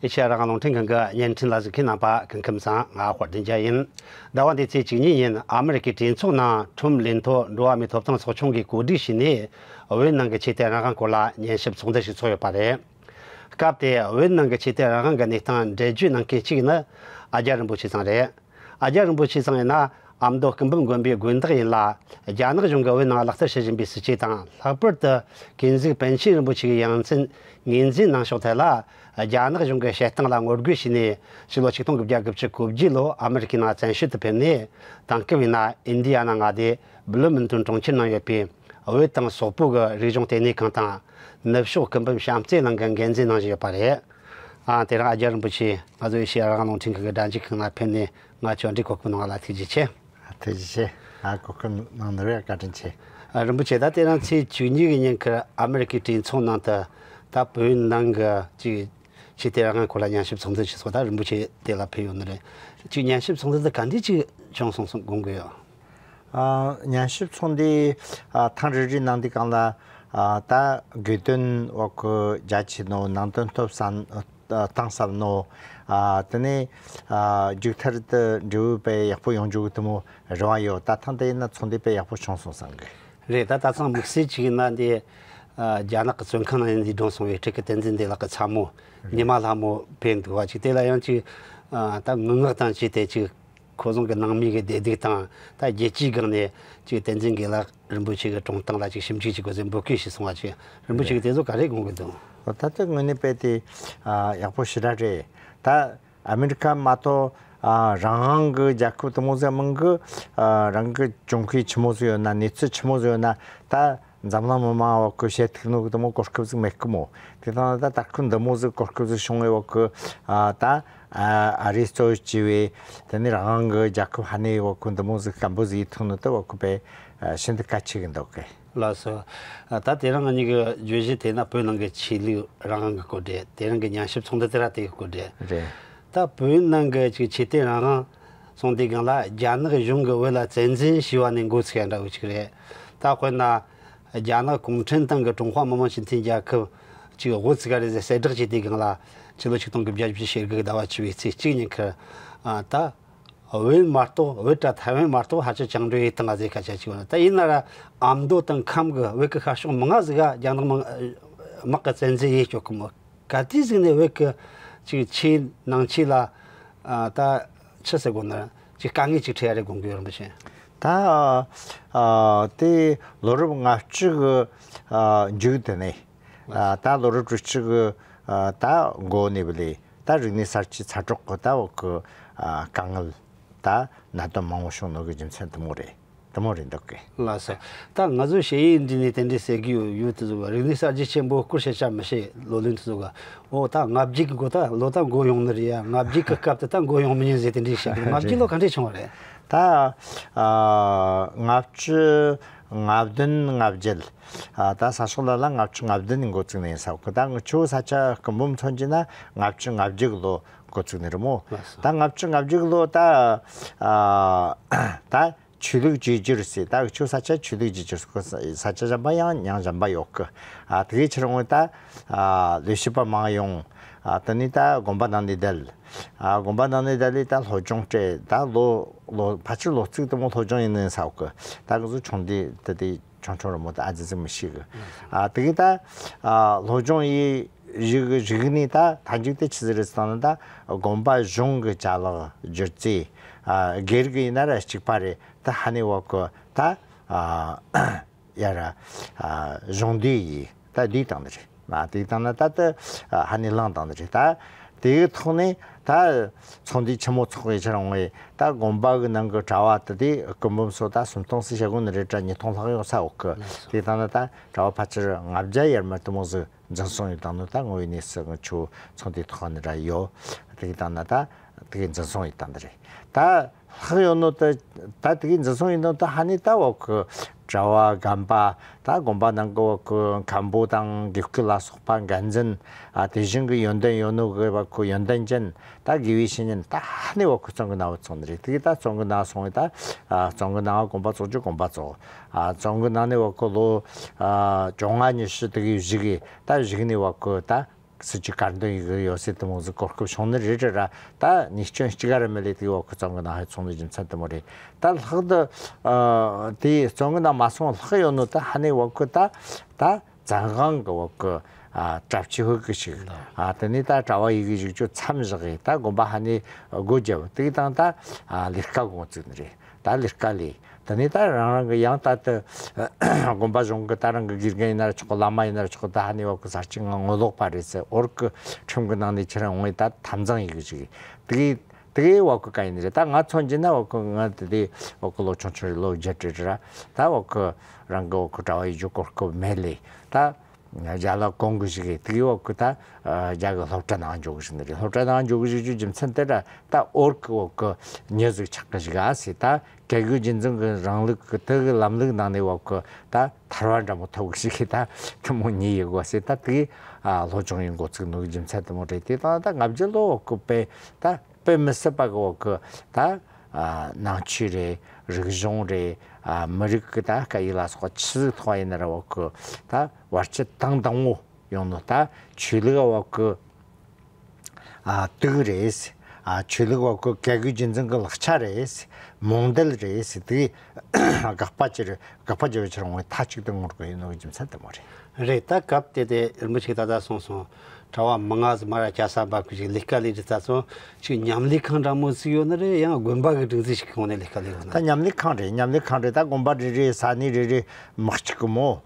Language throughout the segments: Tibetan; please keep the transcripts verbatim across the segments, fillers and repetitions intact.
ཨེ་ཤ་ཡ་རང་དབང་རླུང་འཕྲིན་ཁང་གི་བརྙན་འཕྲིན་ལ་གཟིགས་མཁན་རྣམ་པ་སྐུ་ཁམས་བཟང་། ང་དཔལ་ལྡན་རྒྱལ་ཡིན། ཟླ་བ་འདིའི་ཚེས་བཅུ་གཉིས་ཉིན་ཨ་མི་རི་ཀའི་གྲོས་ཚོགས་ནང་ཁྲོམ་ལེན་ཐོག་འགྲོ་བ་མིའི་ཐོབ་ཐང་ཚོགས་ཆུང་གིས་གོ་སྒྲིག་བྱས་ནས་བོད་ནང་གི་ཆོས་དད་རང་དབང་སྐོར་ལ་ཉན་ཞིབ་ཚོགས་འདུ་ཞིག་ཚོགས་ཡོད་པ་རེད། སྐབས་དེ་བོད་ནང་གི་ཆོས་དད་རང་དབང་གི་གནས་སྟངས་འགྲེལ་བརྗོད་གནང་མཁན་གཅིག་ནི་ཨ་རྒྱ་རིན་པོ་ཆེ་ཚང་རེད། ཨ་རྒྱ་རིན་པོ་ཆེ་ཚང་ཡིན་ན་ཨ་མདོ་སྐུ་འབུམ་དགོན་པའི་དགོན་བདག་ཡིན་ལ། རྒྱ་ནག་གཞུང་གིས་བོད་ནང་ལག་བསྟར་བྱེད་བཞིན་པའི་སྲིད་བྱུས་དང་། ལྷག་པར་དུ་ཀུན་གཟིགས་པཎ་ཆེན་རིན་པོ་ཆེ་གི་ཡང་སྲིད་ངོས་འཛིན་གནང་ཕྱོགས་ཐད་ལ་རྒྱ་ནག་གཞུང་གི་བྱེད་སྟངས་ལ་ངོ་རྒོལ་བྱས་ནས། ཕྱི་ལོ་ཆིག་སྟོང་དགུ་བརྒྱ་དགུ་བཅུ་གོ་བརྒྱད་ལོ་ཨ་མི་རི་ཀའི་ནང་བཙན་བྱོལ་དུ་ཕེབས་ནས། དེང་སྐབས་ཡིན་ན་ཨིན་ཌི་ཡ་ན་མངའ་སྡེ་བློ་མུན་ཏོན་གྲོང་ཁྱེར་ནང་ཡོད་པའི་བོད་དང་སོག་པོ་གི་རིག་གཞུང་ལྟེ་གནས་ཁང་དང་། ནུབ་ཕྱོགས་སྐུ་འབུམ་བྱམས་བརྩེ་གླིང་གིས་འགན་འཛིན་གནང་བཞིན་ཡོད་པ་རེད། ཨ། དེ་རིང་ཨ་རྒྱ་རིན་པོ་ཆེ་ང་ཚོ་ཨེ་ཤེ་ཡ་རང་དབང་རླུང་འཕྲིན་ཁང་གི་སྒྲ་འཇུག་ཁང་ལ་ཕེབས་ནས་ང་ཆོས་འབྲེལ་གོ་སྐབས་གནང་བ་ལ་ཐུགས་རྗེ་ཆེ། ཐུགས་རྗེ་ཆེ། ཨ། གོ་སྐབས་གནང་ནི་རེད། བཀའ་དྲིན་ཆེ། ཨ། རིན་པོ་ཆེ། ད་དེ་རིང་ཚེས་བཅུ་གཉིས་ཀྱི་ཉིན་ཁར་ཨ་མི་རི་ཀའི་གྲོས་ཚོགས་ནང་དུ་ད་བོད་ནང་གི་ཅིག་ཆོས་དད་རང་དབང་སྐོར་ལ་ཉན་ཞིབ་ཚོགས་འདུ་ཞིག་ཚོགས། ད་རིན་པོ་ཆེ་དེ་ལ་ཕེབས་ཡོད་ནི་རེད། ཅིག་ཉན་ཞིབ་ཚོགས་འདུ་དེ་ག་འདྲས་ཅིག་བྱུང་སོང་སོང་དགོངས་ཀྱི་ཡོད། ཨ། ཉན་ཞིབ་ཚོགས་འདུ། ཨ། ཐེངས་རེ་རེ་གནང་དུས་སྒང་ལ། ཨ། ད་དགོས་དོན་བ་གི་རྒྱ་ཆེ་ནོ། ནང་དོན་ཐོབ་ས་ཨ། གཏིང་ཟབ་ནོ། ཨ། དེ་ནས། ཨ། མཇུག་མཐར་དུ་འབྲས་བུ་དཔེ་ཡག་པོ་ཡོང་རྒྱུ་གི་དེ་མོ་རེ་བ་ཡོད། ད་ཐེངས་དེ་ཡིན་ན་ཚོགས་འདུ་དཔེ་ཡག་པོ་བྱུང་སོང་བསམ་གི། རེད། ད་ད་ཐེངས་དམིགས་བསལ་ཅིག་ཡིན་ན་འདི། ཨ། རྒྱ་ནག་གི་བཙོན་ཁང་ནང་ཡིན་དུས་བགྲོངས་སོང་བའི་སྤྲུལ་སྐུ་བསྟན་འཛིན་བདེ་ལེགས་ཀྱི་ཚ་མོ་ཉི་མ་ལྷ་མོ་ཕེབས་འདུག་པ། ཅིག་དེ་ལ་ཡང་ཅིག་ཨ། ད་ངུ་ངག་དང་བཅས་ཏེ་ཅིག་ཁོ་རང་གི་ནང་མི་གི་བདེ་སྡུག་དང་། ད་རྒྱལ་སྤྱིའི་སྒང་ནས་ཅིག་བསྟན་འཛིན་དགེ་ལེགས་རིན་པོ་ཆེ་གི་གྲོངས་སྟངས་ལ་ཅིག་ཞིབ་འཇུག་ཅིག་དགོས་ཟེར་འབོད་སྐུལ་ཞིག་སོང་བ། ཅིག་རིན་པོ་ཆེ་གིས་དེ་ཚོ་ག་རེ་དགོངས་ཀྱི་འདུག། ད་ལྟ་དངོས་གནས་དཔེ་དེ། ཨ། ཡག་པོ་ཞེ་དྲག་རེད། ད་ཨ་མི་རི་ཀ་མ་གཏོགས། ཨ། རང་དབང་གི་རྒྱལ་ཁབ་དེ་མོ་ཟིག་མིན་གི། ཨ། རང་གི་གྱོང་གུད་ཆི་མོ་ཟིག་ཡོད་ན། གནས་ཚུལ་ཆི་མོ་ཟིག་ཡོད་ན། ད་འཛམ་གླིང་མི་མང་བ་གི་བཤད་ཐུབ་ནོ་གི་དེ་མོ་གོ་སྐབས་ཟིག་མེད་གི་མོ། དེ་དང་ད་ད་ཁུ་འདི་མོ་ཟིག་གོ་སྐབས་ཟིག་བྱུང་བའི་བ་གི། ཨ། ད། ཨ། ཨ་རིའི་གཙོ་བྱས་པའི་དེ་ནས་རང་དབང་གི་རྒྱལ་ཁབ་ཧ་ནེ་བ་གི་འདི་མོ་ཟིག་སྐམ་པོ་ཟིག་ཡིན་ཐུབ་ནོ་དེ་བ་གི་དཔེ་ཤིན་ཏུ་གལ་ཆེ་གི་འདུག་གི། ལགས་སོ། ད་དེ་རིང་ང་གཉིས་ཀྱི་བརྗོད་གཞི་དེ་ན་བོད་ནང་གི་ཆོས་ལུགས་རང་དབང་གི་སྐོར་རེད། དེ་རིང་གི་ཉན་ཞིབ་ཚོགས་འདུ་དེ་ར་དེ་གི་སྐོར་རེད། རེད། ད་བོད་ནང་གི་ཅིག་ཆོས་དད་རང་དབང་སོང་དུས་སྒང་ལ་རྒྱ་ནག་གཞུང་གིས་བོད་ལ་བཙན་འཛུལ་བྱས་པ་ནས་འགོ་ཚུགས་ཡ་འདྲ་བོ་ཅིག་རེད། ད་དཔེར་ན། རྒྱ་ནག་གུང་ཁྲན་ཏང་གིས་ཀྲུང་ཧྭ་མི་དམངས་སྤྱི་མཐུན་རྒྱལ་ཁབ་ཅིག་འགོ་ཚུགས་ཀ་རེད་ཟེར་གསལ་བསྒྲགས་བྱས་དུས་སྒང་ལ། ཕྱི་ལོ་ཆིག་སྟོང་དགུ་བརྒྱ་བཞི་བཅུ་ཞེ་དགུ་གི་ཟླ་བ་བཅུ་པའི་ཚེས་གཅིག་ཉིན་ཁར། ཨ། ད་བོད་མ་གཏོགས། བོད་དྲ་ཐའེ་ཝན་མ་གཏོགས་ཕལ་ཆེར་བཅིངས་འགྲོལ་ཡས་བཏང་ང་ཟེར་སྐད་ཆ་ཅིག་ཡོད་ན། ད་ཡིན་ན་ར་ཨ་མདོ་དང་ཁམས་གི་བོད་ཀྱི་ཤར་ཕྱོགས་མང་ང་ཟིག་ག་རྒྱ་ནག་དམག་དམག་གིས་བཙན་འཛུལ་ཡས་བཅུག་གི་མོ། ག་དུས་ཟིག་ནས་བོད་ཀྱི་ཅིག་ཆོས་ནང་ཆོས་ལ། ཨ། ད་ཆི་ཟེར་དགོས་ན། ཅིག་དཀའ་ངལ་ཅིག་འཕྲད་ཡ་རེད་དགོངས་ཀྱི་ཡོད་རེད་པ་ཤེས། ད། ཨ། དེ་ལོ་རབས་ལྔ་བཅུ་གི། ཨ། མཇུག་དེ་ནས། ཨ། ད་ལོ་རབས་དྲུག་ཅུ་གི། ཨ། ད་འགོ་ནས་བ་ལས་ད་རིག་གནས་གསར་བརྗེ་ཚ་དྲག་གི་ད་བ་གི། ཨ། དཀའ་ངལ་ད་གནད་དོན་མང་བོ་བྱུང་ནོ་གི་རྒྱུ་མཚན་དེ་མོ་རེད། དེ་མོ་རེད་འདུག་གི། ལགས་སོ། ད་ང་ཚོ་ཞ་ཡིས་འདི་ནས་དེ་འདྲའི་ཟེར་གི་ཡོད། ཡོད་དེ་ཚོ་ག་རིག་གནས་གསར་བརྗེ་ཆེན་པོ་སྐོར་བཤད་བྱ་མི་ཤེས། ལོ་ལོན་དེ་ཚོ་ག། འོ། ད་ལྔ་བརྒྱད་ཀྱི་འགོ། ད་ལོ་ད་འགོ་ཡོང་ནི་རེད་ཡ། ལྔ་བརྒྱད་ཀྱི་སྐབས་དེ་ད་འགོ་ཡོང་མི་ཉན་ཟེར་དེ་འདྲའི་བཤད་གི། ལྔ་བརྒྱད་ལོ་ག་འདྲས་བྱུང་བ་རེད། ད། ཨ། ལྔ་བཅུ་ང་བདུན་ང་བརྒྱད། ཨ། ད་ས་ཕྱོགས་ལ་ལ་ལྔ་བཅུ་ང་བདུན་ནས་འགོ་བཙུགས་ནས་ཡིན་ས་གི། ད་ང་ཆོ་ས་ཆ་སྐུ་འབུམ་མཚོན་གྱི་ན་ལྔ་བཅུ་ང་བརྒྱད་ལོ་འགོ་བཙུགས་ནས་རེད་མོ། ལགས་སོ། ད་ལྔ་བཅུ་ང་བརྒྱད་ལོ་ད། ཨ། ད་ཆོས་ལུགས་བཅོས་བསྒྱུར་ཟེར། ད་ཆོ་ས་ཆ་ཆོས་ལུགས་བཅོས་བསྒྱུར་ཟེར། ས་ཆ་གཞན་པ་ཡང་ཉང་གཞན་པ་ཡོད་གི། ཨ། དེ་གའི་ཕྱིར་འོང་ད། ཨ། ལས་བྱེད་པ་མང་ཡོང་། ཨ། དེ་ནས་ད་དགོན་པ་ནང་ནས་བསྡད། ཨ། དགོན་པ་ནང་ནས་བསྡད་ལས་ད་སློབ་སྦྱོང་སྤྲད། ད་ལོ་ལོ་ཕལ་ཆེར་ལོ་གཅིག་དེ་མོ་སློབ་སྦྱོང་ཡིན་ནི་ཡིན་ས་གི། ད་ང་ཚོ་ཆུང་དུས་དེ་དེ་ཆུང་ཆུང་རེད་མོ། ད་ཨ་ཙི་ཙི་མི་ཤེས་གི། ཨ། དེ་གི་ད། ཨ། སློབ་སྦྱོང་ཡི་རིག་རིག་ནས་ད་མཐའ་མཇུག་དེ་ཆི་ཟིག་རེད་ཟེར་ན། ད་དགོན་པ་གཞུང་གི་ཅ་ལག་སྒྱུ་རྩལ། ཨ། སྒེར་གི་ཡིན་ན་ར་གཅིག་པ་རེད། ད་ཧ་ནེ་བ་གི་ད། ཨ། ཡ་ར། ཨ། གཞུང་འདུས་ཡིས་ད་བསྡུས་བཏང་ནི་རེད། མ་བསྡུས་བཏང་ན་ད་ད་ཧ་ནེ་བླངས་བཏང་ནི་རེད། ད་དེའི་ཐོག་ནས་ད་ཚོགས་འདུ་ཆེན་མོ་ཚོགས་ཡི་ཆ་རང་བས། ད་དགོན་པ་གི་ནང་གི་གྲྭ་བ་དེ་དེ་སྐུ་འབུམ་སོ་ད་སུམ་སྟོང་ཟིག་བྱ་དགོས་ནི་རེད་དྲ། ཉིས་སྟོང་ལྷག་ཡོང་ས་འོག་གི། དེ་བཏང་ན་ད་གྲྭ་བ་ཕལ་ཆེར་ལྔ་བརྒྱ་ཡར་མར་དེ་མོ་ཟིག་འཛིན་སོང་ཡོད་དང་ནི། ད་ངོ་བོའི་གནས་སུ་ང་ཆོ་ཚོགས་འདུའི་ཐོག་ནས་ར་ཡོད། དེ་བཏང་ན་ད་དེ་འཛིན་སོང་ཡོད་དང་ནི་རེད། ད། ལྷག་ཡོད་ནོ་ད། ད་དེ་གའི་འཛིན་སོང་ཡིན་ནོ་ད་ཧ་ནི་ད་བ་གི་གྲྭ་བ་རྒན་པ། ད་དགོན་པ་ནང་གི་བ་གི་མཁན་པོ་དང་དགེ་བསྐོས་ལ་སོགས་པ་འགན་འཛིན། ཨ། དེ་བཞིན་གི་ཡོན་ཏན་ཡོད་ནོ་གི་བ་གི་ཡོན་ཏན་ཅན། ད་དགེ་བའི་བཤེས་གཉེན་ད་ཧ་ནི་བ་གི་བཙོན་གི་ནང་བ་སོང་ནི་རེད། དེ་གི་ད་བཙོན་གི་ནང་སོང་བས་ད། ཨ། བཙོན་གི་ནང་དགོན་པ་བཙོག་རྒྱུ་དགོན་པ་བཙོག། ཨ། བཙོན་གི་ནང་ནས་བ་གི་ལོ། ཨ། བཅོ་ལྔ་ཉི་ཤུ་དེ་གི་བཞུགས་གི། ད་བཞུགས་ནས་བ་གི་ད། སྲིད་ཇུས་དཀར་འདོན་ཡི་གི་ཡོད་སྲིད་དུ་མོ་ཟིག་གོ་སྐབས་བྱུང་ནི་རེད་རེད་ར། ད་ཉིས་སྐྱོན་གཅིག་ག་ར་མི་ལས་དེ་བ་ཁོ་བཙོན་གི་ནང་ཧེ་ཚོང་ནི་རྒྱུ་མཚན་དུ་མོ་རེད། ད་ལྷག་ཏུ་ཨ་དེ་བཙོན་གི་ནང་མ་སོང་ལྷག་ཡོད་ནོ་ད་ཧ་ནི་བ་ཁོ་ད་ད་བཙན་དབང་གི་བ་ཁོ་ཨ་གྲབས་ཆི་ཧུ་གི་ཞིག་ཨ་དེ་ནི་ད་གྲྭ་བ་ཡི་གི་ཞིག་ཅུ་མཚམས་བཞག་གི་ད་དགོན་པ་ཧ་ནི་སྒོ་རྒྱབ་དེ་དང་ད་ཨ་ལས་ཀ་གོང་བཙུགས་ནི་རེད། ད་ལས་ཀ་ལས། དེ་ནས་ད་རང་རང་གི་ཡང་ད་ལྟ་དགོན་པ་གཞུང་གི་ད་རང་གི་དགེ་རྒན་ཡིན་ན་ར་ཆོག་གི། བླ་མ་ཡིན་ན་ར་ཆོག་གི། ད་ཧ་ནི་བ་ཁོ་ས་སྐྱ་ངང་ངོ་ལོག་པ་རེད་ཟེར། འོར་གི་ཁྲིམས་གི་ནང་ནས་ཁྱེད་རང་ངོས་ད་འཐབ་འཛིང་ཡི་གི་ཞིག་དེ་གི་དེ་གི་བ་ཁོ་ག་ཡིན་རེད། ད་ང་མཚོན་གྱི་ན་བ་ཁོ་ང་དེ་དེ་བ་ཁོ་ལོ་ཆུང་ཆུང་རེད། ལོ་བརྒྱད་རེད་ར། ད་བ་ཁོ་རང་གི་བ་ཁོ་གྲྭ་བ་ཡི་རྒྱུ་གོ་སྐབས་མེད་ལས་ད། རྒྱ་ལ་གོང་གི་ཞིག་གི་དེའི་འོག་གི་ད་རྒྱ་གི་སློབ་གྲྭ་ནང་འཇོག་གི་ཞིག་ནི་རེད། སློབ་གྲྭ་ནང་འཇོག་གི་ཞིག་རྒྱུ་རྒྱུ་མཚན་དེ་ར་ད་འོར་གི་འོག་གི་མྱི་ཟིག་ཆགས་གི་ཞིག་ཨ་སི་ད་བཀས་བཀོད་རྒྱུད་འཛིན་གི་རིང་ལུགས་གི་དེ་གི་ལམ་ལུགས་ནང་ནས་འོག་གི་ད་ཐར་བ་འདྲ་མོ་ཐོབ་གི་ཞིག་གི་ད་དེ་མོ་ཉེ་ཡི་གོ་སི་ད་དེ་གི་སློབ་སྦྱོང་ཡིན་འགོ་ཚུགས་ནོ་རྒྱུ་མཚན་དེ་མོ་རེད། དེ་དང་ད་ལྔ་བརྒྱ་ལོ་འོག་གི་པའི་ད། དཔེ་མི་སྲིད་པ་གི་འོག་གི་ད་ནང་ཆོས་རེད། རིག་གཞུང་རེད། མི་རིགས་གི་ད་སྐད་ཡིག་ལ་སོགས་ཆི་ཟིག་ཐོག་ཡིན་ན་ར་འོག་གི་ད་བར་ཆད་དང་དང་བོ་ཡོང་ནོ་ད་ཆོས་ལུགས་འོག་གི་དུག་རེད། ཆོས་ལུགས་འོག་གི་བཀས་བཀོད་རྒྱུད་འཛིན་གི་ལག་ཆ་རེད། རྨོངས་དད་རེད། དེ་དགག་པ་ཅི་རེད། དགག་པ་བརྒྱབ་ཆེར་འོང་བའི་མཐའ་གཅིག་ཏུ་ངོར་དགོས་ཡིན་ནོ་རྒྱུ་མཚན་དེ་མོ་རེད། རེད། ད་སྐབས་དེ་དེ་རིན་པོ་ཆེ་ད་ལྟ་གསུངས་སོང་། གྲྭ་བ་མང་ང་ཟིག་མ་ར་སྐྱ་ས་འབབ་གི་ཞིག་ལས་ཀ་ལས་རི་ད་སོང་ཅིག་མཉམ་ལས་ཁང་འདྲ་མོ་ཟིག་ཡོད་ནི་རེད། ཡང་དགོན་པ་གི་སྒྲིག་འཛུགས་ཤིག་གི་ངོས་ནས་ལས་ཀ་ལས་ཡོད་ན། ད་མཉམ་ལས་ཁང་རེད། མཉམ་ལས་ཁང་རེད། ད་དགོན་པ་རེ་རེ་ས་གནས་རེ་རེ་མི་གཅིག་གི་མོ།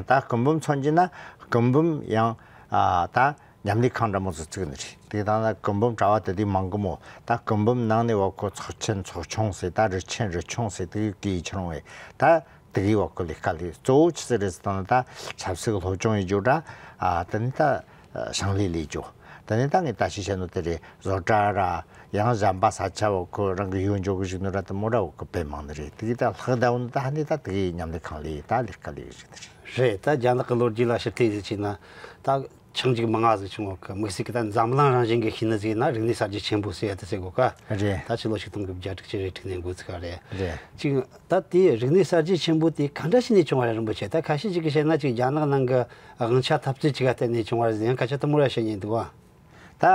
ད་སྐུ་འབུམ་མཚོན་གྱི་ན་སྐུ་འབུམ་ཡང་ད་མཉམ་ལས་ཁང་འདྲ་མོ་ཟིག་བཙུགས་ནི་རེད། དེ་དང་ད་སྐུ་འབུམ་གྲྭ་བ་དེ་དུས་མང་གི་མོ། ད་སྐུ་འབུམ་ནང་ནས་བ་ཁོ་ཚོགས་ཆེན་ཚོགས་ཆུང་ཟེར། ད་རུ་ཆེན་རུ་ཆུང་ཟེར། དེ་གི་གི་ཆུང་བས་ད། དེ་གི་བ་ཁོ་ལས་ཀ་ལས་གཙོ་བོ་ཆི་ཟིག་རེད་ཟེར་ན་ད་ཆབ་སྲིད་སློབ་སྦྱོང་ཡི་རྒྱུ་འདྲ། ཨ་དེ་ནི་ད་ཞིང་ལས་ལས་རྒྱུ། དེ་ནི་ད་ངས་ད་ཤི་བཤད་ནོ་དེ་རེད། བཟོ་གྲྭ་ར་ཡང་གཞན་པ་ས་ཆ་བ་ཁོ་རང་གི་ཡོད་འཇོག་གི་ཞིག་ནོ་ར་དེ་མོ་ར་བ་ཁོ་དཔེ་མང་ནི་རེད། དེ་གི་ད་ལྷག་ད་བོ་ནི་ད་ཧ་ནི་ད་དེ་གི་མཉམ་ལས་ཁང་ལས་ད་ལས་ཀ་ལས་གི་ཞིག་ནི་རེད། རེད། ད་རྒྱ་ནག་གི་ལོ་རྒྱུས་ལ་ཞིབ་ཕྲ་ཟིག་བྱས་ན་ད། ཆང་གཅིག་མི་ང་ཟིག་བྱུང་བ་གི་དམིགས་བསལ་གི་ད་འཛམ་གླིང་རང་བཞིན་གི་ཤེས་ནི་ཟིག་ན་རིག་གནས་གསར་བརྗེ་ཆེན་པོ་ཟེར་ཡ་དེ་ཟེར་གོ་ཀ། རེད། ད་ཕྱི་ལོ་ཆིག་སྟོང་དགུ་བརྒྱ་དྲུག་ཅུ་རེ་དྲུག་ནས་འགོ་ཚུགས་ཀ་རེད། རེད། ཅིག་ད་དེ་རིག་གནས་གསར་བརྗེ་ཆེན་པོ་དེ་ག་འདྲ་བྱས་ནས་བྱུང་བ་རེད། རིན་པོ་ཆེ་ད་ཁ་ཤས་ཅིག་གིས་བཤད་ན་ཅིག་རྒྱ་ནག་ནང་གི་དབང་ཆ་འཐབ་རྩོད་ཅིག་ག་བརྟེན་ནས་བྱུང་བ་རེད་ཟེར་ཡང་སྐད་ཆ་དེ་མོ་ར་བཤད་ཉན་འདུག་བ། ད་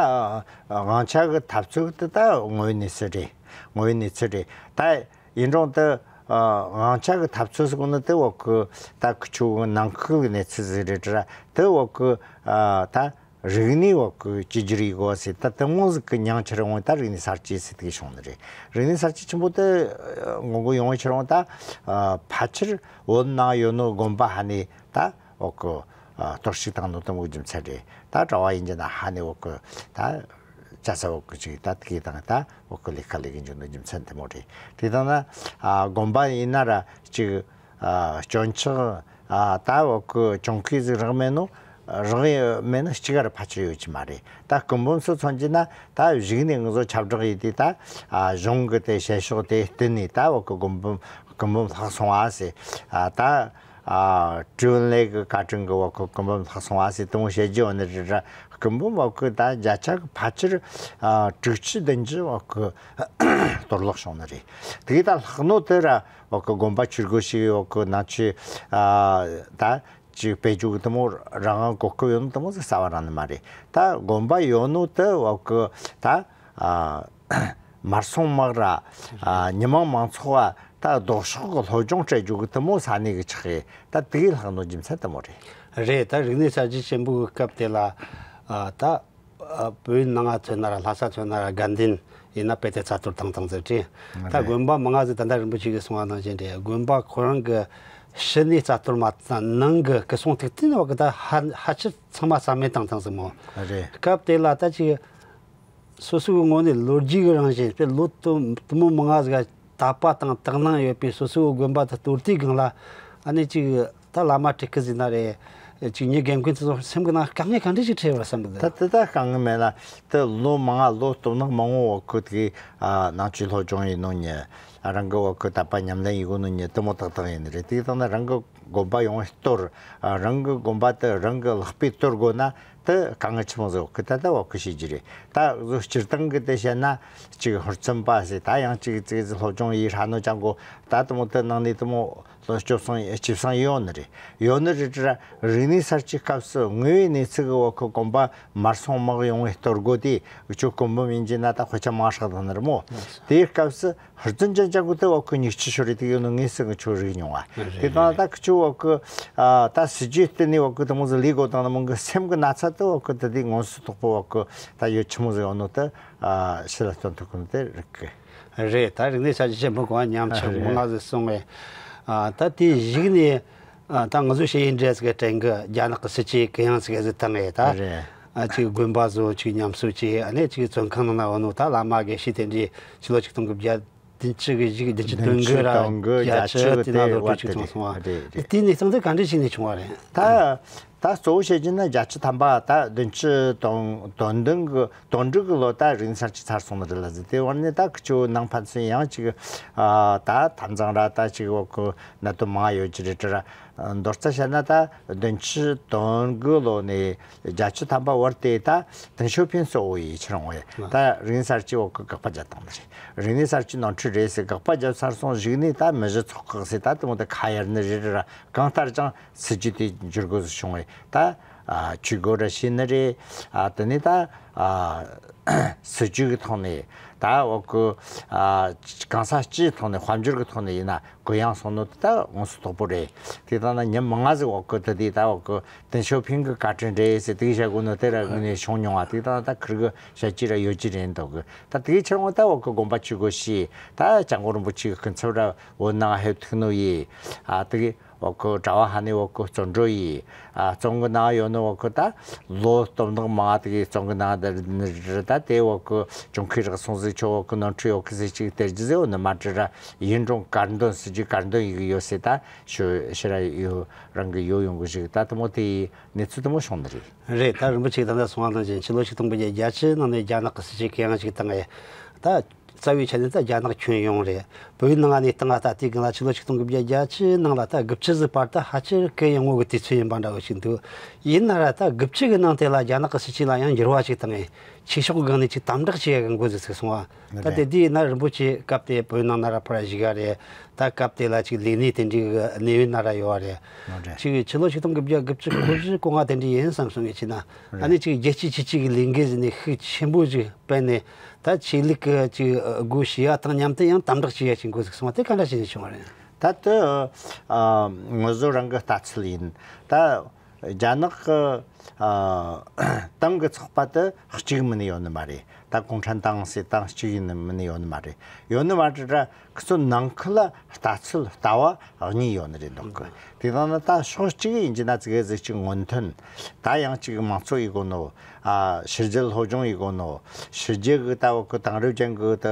དབང་ཆ་གི་འཐབ་རྩོད་དེ་ད་དངོས་ཡོད་གནས་ཚུལ་རེད། དངོས་ཡོད་གནས་ཚུལ་རེད། ད། ཡིན་རུང་དུ། ཨ། དབང་ཆ་གི་འཐབ་རྩོད་ཟེར་གོ་ནི་དེ་བ་གི་ད་ཁུ་ཆུ་གི་ནང་ཁུལ་གི་གནས་ཚུལ་ཟིག་རེད་དྲ། དེ་བ་གི། ཨ། ད་རིག་གནས་བ་གི་གཅིག་གྱུར་ཡི་གོ་ཟེར། ད་དེ་མོ་ཟིག་གི་མྱིང་ཁྱེར་འོང་ད་རིག་གནས་གསར་བརྗེ་ཟེར་དེ་བྱུང་ནི་རེད། རིག་གནས་གསར་བརྗེ་ཆེན་པོ་དེ་ངོ་རྒོལ་ཡོང་བའི་ཁྱེར་འོང་ད། ཨ། ཕལ་ཆེར་བོད་ནང་ཡོད་ནོ་དགོན་པ་ཧ་ནི་ད། འོག་གི། ཨ། གཏོར་བཤིག་བཏང་ནོ་དེ་མོ་རྒྱུ་མཚན་རེད། ད་གྲྭ་བ་ཡིན་གྱི་ན་ཧ་ནི་འོག་གི་ད་ཅ་ས་འོག་གི་ཅིག་ད་དེ་གི་དང་ད་འོག་གི་ལས་ཀ་ལས་གི་འཇུག་ནོ་རྒྱུ་མཚན་དེ་མོ་རེད། དེ་དང་ན། ཨ། དགོན་པ་ཡིན་ན་ར་ཅིག་ཨ། སྐྱོན་ཆག་ཨ། ད་འོག་གི་གྱོང་གུན་ཟིག་རག་མེད་ནོ། རག་ཡོད་མེད་ནོ་གཅིག་ག་ར་ཕལ་ཆེར་ཡོད་ཀྱི་མ་རེད། ད་སྐུ་འབུམ་སོགས་མཚོན་གྱི་ན་ད་གཞུག་ནས་ང་ཚོ་ཁྱབ་བསྒྲགས་ཡིན་དུས་ད། ཨ། གཞུང་གི་དེ་བྱེད་ཕྱོགས་དེ་བསྟུན་ནས་ད་འོག་གི་སྐུ་འབུམ་སྐུ་འབུམ་ལྷག་སོང་བ་ཟེར། ཨ། ད། ཨ། ཀྲུའུ་ཨེན་ལེ་གི་བཀའ་དྲིན་གི་འོག་གི་སྐུ་འབུམ་ལྷག་སོང་བ་ཟེར་དེ་མོ་བཤད་རྒྱུ་ཡོད་ནི་རེད་ར། སྐུ་འབུམ་འོག་གི་ད་བརྒྱ་ཆ་གི་ཕལ་ཆེར། ཨ། དྲུག་ཅུ་བདུན་ཅུ་འོག་གི་གཏོར་བརླག་བྱུང་ནི་རེད། དེ་གི་ད་ལྷག་ནོ་དེ་ར་འོག་གི་དགོན་པ་ཆོས་སྒོ་ཞིག་འོག་གི་ནང་ཆོས། ཨ། ད་ཅིག་སྤེལ་རྒྱུ་གི་དེ་མོ་རང་དབང་གོ་སྐབས་ཡོད་ནོ་དེ་མོ་ཟིག་རྩ་བ་རང་ནི་མ་རེད། ད་དགོན་པ་ཡོད་ནོ་དེ་འོག་གི་ད། ཨ། མར་སོང་མག་ར། ཨ། མི་མང་མང་ཚོགས་ཨ། ད་ལྡོག་ཕྱོགས་ཀྱི་སློབ་སྦྱོང་སྤྲད་རྒྱུ་གི་དེ་མོ་ས་གནས་ཀྱི་ཆགས་ཡས་ད་དེ་གི་ལྷག་ནོ་རྒྱུ་མཚན་དེ་མོ་རེད། རེད། ད་རིག་གནས་གསར་བརྗེ་ཆེན་པོ་གི་སྐབས་དེ་ལ། ཨ། ད་ཨ། བོད་ནང་ང་མཚོན་ན་ར་ལྷ་ས་མཚོན་ན་ར་དགའ་ལྡན་ཡིན་ན་དཔེ་དེ་རྩ་གཏོར་བཏང་བཏང་ཟེར་དྲིས། ད་རེད། དགོན་པ་མང་ང་ཟིག་ད་ལྟ་རིན་པོ་ཆེ་གིས་གསུངས་པ་ནང་བཞིན་རེད། དགོན་པ་ཁོ་རང་གི་ཕྱི་ནས་རྩ་གཏོར་མ་བཏང་ནང་གི་སྐུ་སྲུང་ཐུགས་རྟེན་བ་གི་ད་ཧ་ཧ་ཅིར་ཚང་མ་རྩ་མེད་བཏང་བཏང་ཟིག་མོ། རེད། སྐབས་དེ་ལ་ད་ཅིག་སོ་སོའི་ངོས་ནས་ལོ་རྒྱུས་ཀྱི་རང་བཞིན་དཔེ་ལོ་དུ་དུ་མོ་མང་ང་ཟིག་དད་པ་དང་དག་སྣང་ཡོད་པའི་སོ་སོའི་དགོན་པ་དེ་གཏོར་དུས་སྒང་ལ་ཨ་ནི་ཅིག་ད་བླ་མ་སྤྲུལ་སྐུ་ཟིག་ན་རེད། ཅིག་མྱི་རྒན་རྒོན་ཚོ་སེམས་ཀྱི་ནང་དཀའ་ངལ་ག་འདྲ་ཞིག་འཕྲད་པ་བསམ་གི་འདུག་ད་དེ་ད་དཀའ་ངལ་མེད་ལ་དེ་ལོ་མང་ང་ལོ་སྟོང་ནག་མང་བོ་བ་ཁུ་དེ་ནང་ཆོས་སློབ་སྦྱོང་ཡིན་ནོ་ཉེ། རང་གི་བ་གི་དད་པ་ཉམས་ལེན་ཡེད་དགོས་ནོ་ནི་དེ་མོ་ཏག་ཏག་ཡིན་ནི་རེད། དེ་དང་ན་རང་གི་དགོན་པ་ཡོང་བའི་གཏོར། ཨ། རང་གི་དགོན་པ་དེ་རང་གི་ལག་པས་གཏོར་དགོས་ན་དེ་དཀའ་ངལ་ཆེན་མོ་ཟིག་བ་གི་ད་ལྟ་བ་གི་བྱེད་རྒྱུ་རེད། ད་གཟོད་སྤྱིར་བཏང་གི་དེ་བཤད་ན་ཅིག་ཧུར་བརྩོན་པ་ཟེར། ད་ཡང་ཅིག་ཅིག་ཟིག་སློབ་སྦྱོང་ཡེད་ཧྲ་ནོ་ཅང་གོ། ད་དེ་མོ་དེ་ནང་ནས་དེ་མོ་ལོ་བཅུ་གསུམ་བཅུ་གསུམ་ཡོད་ནི་རེད། ཡོད་ནི་རེད་དྲ། རིག་གནས་གསར་བརྗེའི་སྐབས་སུ་དངོས་ཡོད་གནས་ཚུལ་གི་བ་གི་དགོན་པ་མར་སོང་མར་ཡོང་བའི་གཏོར་རྒོལ་དེ་འུ་ཆོ་ཀུན་འབུམ་ཡིན་གྱི་ན་ད་དཔེ་ཆ་མང་ཧྲག་དང་ནི་རེད་མོ། དེའི་སྐབས་སུ་ཧུར་བརྩོན་ཅན་ཅང་གི་དེ་བ་གི་ཉིག་ཆི་ཤོར་རེ་དེ་ཡོད་ནོ་ངས་སུ་ངི་ཆོ་རིག་མྱོང་བ། དེ་དང་ད་ཁི་ཆོ་བ་གི། ཨ། ད་སྲིད་ཇུས་བསྟུན་ནས་བ་གི་དེ་མོ་ཟིག་ལས་དགོས་དང་ནི་མོ་གི་སེམས་གི་ན་ཚ་དེ་བ་གི་དེ་དེ་ངོ་སོ་དོག་པོ་བ་གི་ད་ཡོད་ཆི་མོ་ཟིག་ཡོད་ནོ་དེ། ཨ། ཕྱི་ལ་སྟོན་ཐུབ་གི་ནི་དེ་རིག་གི། རེད། ད་རིག་གནས་གསར་བརྗེ་ཆེན་པོ་གོང་ཉམས་ཆག་རེད། མང་ང་ཟིག་སོང་བས། ཨ། ད་དེ་གཞིགས་ནས། ཨ། ད་ང་ཚོ་ཤེས་ཡོན་འབྲེལ་ཟིག་གི་དྲན་གི་རྒྱ་ནག་གི་སྲིད་ཇུས་གུ་ཡངས་ཟིག་གི་ཟིག་བཏང་ངས་ད། རེད། ཨ། ཅིག་དགོན་པ་བཟོ། ཅིག་ཉམས་གསོ་བྱས། ཨ་ནི་ཅིག་བཙོན་ཁང་ནང་ན་ཡོད་ནོ་ད་བླ་མ་དགེ་བཤེས་དེ་འདྲའི་ཕྱི་ལོ་ཆིག་སྟོང་དགུ་བརྒྱ་བདུན་ཅུ་གི་གཞུག་བདུན་ཅུ་དོན་དགུ་ར་བདུན་ཅུ་དོན་དགུ་བརྒྱད་ཅུ་བརྒྱད་ཅུ་དེ་ན་དེ་ལོ་བར་དུ་བྱས་དེ་སོང་སོང་བ། རེད། རེད། དེའི་གནས་སྟངས་དེ་ག་འདྲ་ཞིག་ནས་བྱུང་བ་རེད། ད་ད་གཙོ་བོ་བཤད་རྒྱུ་ན་བརྒྱད་ཅུ་ཐམ་པ་ད་བདུན་ཅུ་དོན་དོན་བདུན་གི་དོན་དྲུག་གི་ལོ་ད་རིག་གནས་གསར་བརྗེ་ཚར་སོང་ནི་རེད་ལ་ཟེར། དེ་བར་ནས་ད་ཁི་ཆོ་ནང་ཕན་ཚུན་ཡང་ཅིག་ཨ། ད་འཐབ་འཛིང་ར་ད་ཅིག་བ་གི་གནད་དོན་མང་ཡོད་ཀྱི་རེད་དྲ། མདོར་རྩ་བཤད་ན་ད་བདུན་ཅུ་དོན་དགུ་ལོ་ནས་བརྒྱད་ཅུ་ཐམ་པ་བར་དེ་ད་ཏེང་ཞའོ་ཕིང་གཙོ་བོ་ཡིས་ཕྱིར་འོང་བས་ད་རིག་གནས་གསར་བརྗེ་བ་གི་དགག་པ་རྒྱག་བཏང་ནི་རེད། རིག་གནས་གསར་བརྗེ་ནོར་འཁྲུལ་རེད་ཟེར་དགག་པ་རྒྱབ་ཚར་སོང་། གཞུག་ནས་ད་མི་གཞི་ཚོགས་ཁག་ཟེར་ད་དེ་མོ་ད་ཁ་གཡར་ནི་རེད་དྲ། གང་ལྟར་ཀྱང་སྲིད་ཇུས་དེ་འགྱུར་དགོས་སུ་བྱུང་བས་ད། ཨ། ཆུ་སྒོ་ར་ཕྱེ་ནི་རེད། ཨ། དེ་ནས་ད། ཨ། སྲིད་ཇུས་ཀྱི་ཐོག་ནས་ད་བ་གི། ཨ། གང་ཟག་སྤྱིའི་ཐོག་ནས་དཔལ་འབྱོར་གྱི་ཐོག་ནས་ཡིན་ན་གུ་ཡངས་སོང་ནོ་དེ་ད་ངོ་སོ་དོག་པོ་རེད། དེ་ལྟ་ན་ཉིན་མང་ང་ཟིག་བ་གི་དེ་དེ་ད་བ་གི་ཏེང་ཞའོ་ཕིང་གི་བཀའ་དྲིན་རེད་ཟེར་དེ་བཤད་དགོས་ནོ་དེ་ར་ངོས་ནས་བྱུང་མྱོང་བ། དེ་ལྟ་ན་ད་ཁིར་གི་བཤད་ཀྱི་ར་ཡོད་ཀྱི་རེད་འདུག་གི། ད་དེའི་ཕྱིར་འོང་ད་བ་གི་དགོན་པ་ཆུ་སྒོ་ཕྱེ། ད་སྐྱབས་མགོན་རིན་པོ་ཆེ་གི་སྐུ་ཚབ་ར་བོད་ནང་ཕེབས་ཐུག་ནོ་ཡིས། ཨ། དེ་གི་བ་གི་གྲྭ་བ་ཧ་ནི་བ་གི་བརྩོན་འགྲུས་ཡིས། ཨ། བཙོན་གི་ནང་ཡོད་ནི་བ་གི་ད་ལོ་སྟོང་ཕྲག་མང་དེ་གི་བཙོན་གི་ནང་དེ་ནི་རེད། ད་དེ་བ་གི་གྱོང་ཁེ་རག་སོང་ཟིག་ཆོ་བ་གི་ནོར་འཁྲུལ་ཡོད་གི་ཟིག་ཅིག་སྟེར་རྒྱུ་ཟིག་ཡོད་ནི་མ་རེད་དྲ། ཡིན་རུང་དཀར་འདོན་སྲིད་ཇུས་དཀར་འདོན་ཡི་གི་ཡོད་ཟེར་ད་ཞུ་ཕྱིར་ར་ཡོད། རང་གི་ཡོད་ཡོང་གི་ཞིག་ད་དེ་མོ་དེ་ཡི་གནས་ཚུལ་དེ་མོ་བྱུང་ནི་རེད། རེད། ད་རིན་པོ་ཆེ་གི་ད་ལྟ་གསུངས་པ་ནང་བཞིན་ཕྱི་ལོ་ཆིག་སྟོང་དགུ་བརྒྱ་བརྒྱད་ཅུ་ནང་ནས་རྒྱ་ནག་གི་སྲིད་ཇུས་གུ་ཡངས་ཞིག་བཏང་ངས་ད། རྩ་བའི་ཆ་ནས་ད་རྒྱ་ནག་ཁྱོན་ཡོངས་རེད། བོད་ནང་ནས་བཏང་བ་ད་དེ་གང་ལ་ཕྱི་ལོ་ཆིག་སྟོང་དགུ་བརྒྱ་བརྒྱད་ཅུ་ནང་ལ་ད་དགུ་བཅུ་ཟིག་བར་ད་ཧ་ཅང་གི་ཡང་ངོ་གི་དུས་ཚོད་ཡིན་པ་འདྲ་བོ་ཞིག་འདུག་ཡིན་ན་ར་ད་དགུ་བཅུ་གི་ནང་དེ་ལ་རྒྱ་ནག་གི་སྲིད་ཇུས་ལ་ཡང་འགྱུར་བ་ཞིག་བཏང་ངས་ཆོས་ཕྱོགས་སྒང་ནས་ཅིག་དམ་དྲག་བྱེད་ཡ་གི་འགོ་ཟིག་ཚུགས་སོང་བ། ད་དེ་རེད། དེ་ཡིན་ན་རིན་པོ་ཆེ་སྐབས་དེ་བོད་ནང་ན་ར་ཕར་བཞུགས་ཡ་རེད། ད་སྐབས་དེ་ལ་ཅིག་ལས་གནས་དེ་འདྲའི་གི་གནས་ཡུལ་ན་ར་ཡོད་བ་རེད། ཨོ་རེད། ཅིག་ཕྱི་ལོ་ཆིག་སྟོང་དགུ་བརྒྱ་དགུ་བཅུ་གོ་བཞི་གོ་ལྔ་དེ་འདྲ་ཡིན་བསམ་སོང་ངས་བྱས་ན། ཨ་ནི་ཅིག་རྒྱལ་སྤྱིའི་ཆོས་བརྒྱུད་ཀྱི་ལས་འགུལ་ཟེར་ནས་ཤུགས་ཆེན་པོ་ཞིག་སྤེལ་ནས་ད་ཆོས་ལུགས་ཀྱི་ཅིག་སྒོ་ཕྱེ་ཡ་དང་མཉམ་དུ་ཡང་དམ་དྲག་བྱེད་ཡ་ཞིག་འགོ་ཚུགས་སོང་བ་དེ་ག་འདྲ་བྱས་ནས་བྱུང་བ་རེད། ད་དུ་ཨ་ངོ་བཟོ་རང་གི་ལྟ་ཚུལ་ཡིན། ད་རྒྱ་ནག་གི་ཨ་ཏང་གི་ཚོགས་པ་དེ་གཅིག་མིན་ནི་ཡོད་ནི་མ་རེད། ད་གུང་ཁྲན་ཏང་ཟེར་ཏང་གཅིག་ཡིན་ནི་མིན་ནི་ཡོད་ནི་མ་རེད། ཡོད་ནི་མ་རེད་ར། ཁི་ཚོ་ནང་ཁུལ་ལ་ལྟ་ཚུལ་ལྟ་བ་གཉིས་ཡོད་ནི་རེད་འདུག་གི། དེ་དང་ན་ད་ཕྱོགས་གཅིག་ཡིན་གྱི་ན་ཙི་གེ་ཟིག་ཅིག་སྔོན་ཐོན། ད་ཡང་ཅིག་མང་གཙོ་ཡི་གོ་ནོ། ཨ་ཕྱི་རྒྱལ་སློབ་སྦྱོང་ཡི་གོ་ནོ། ཕྱི་རྒྱལ་གི་ད་བ་གི་དེང་རབས་ཅན་གི་ད་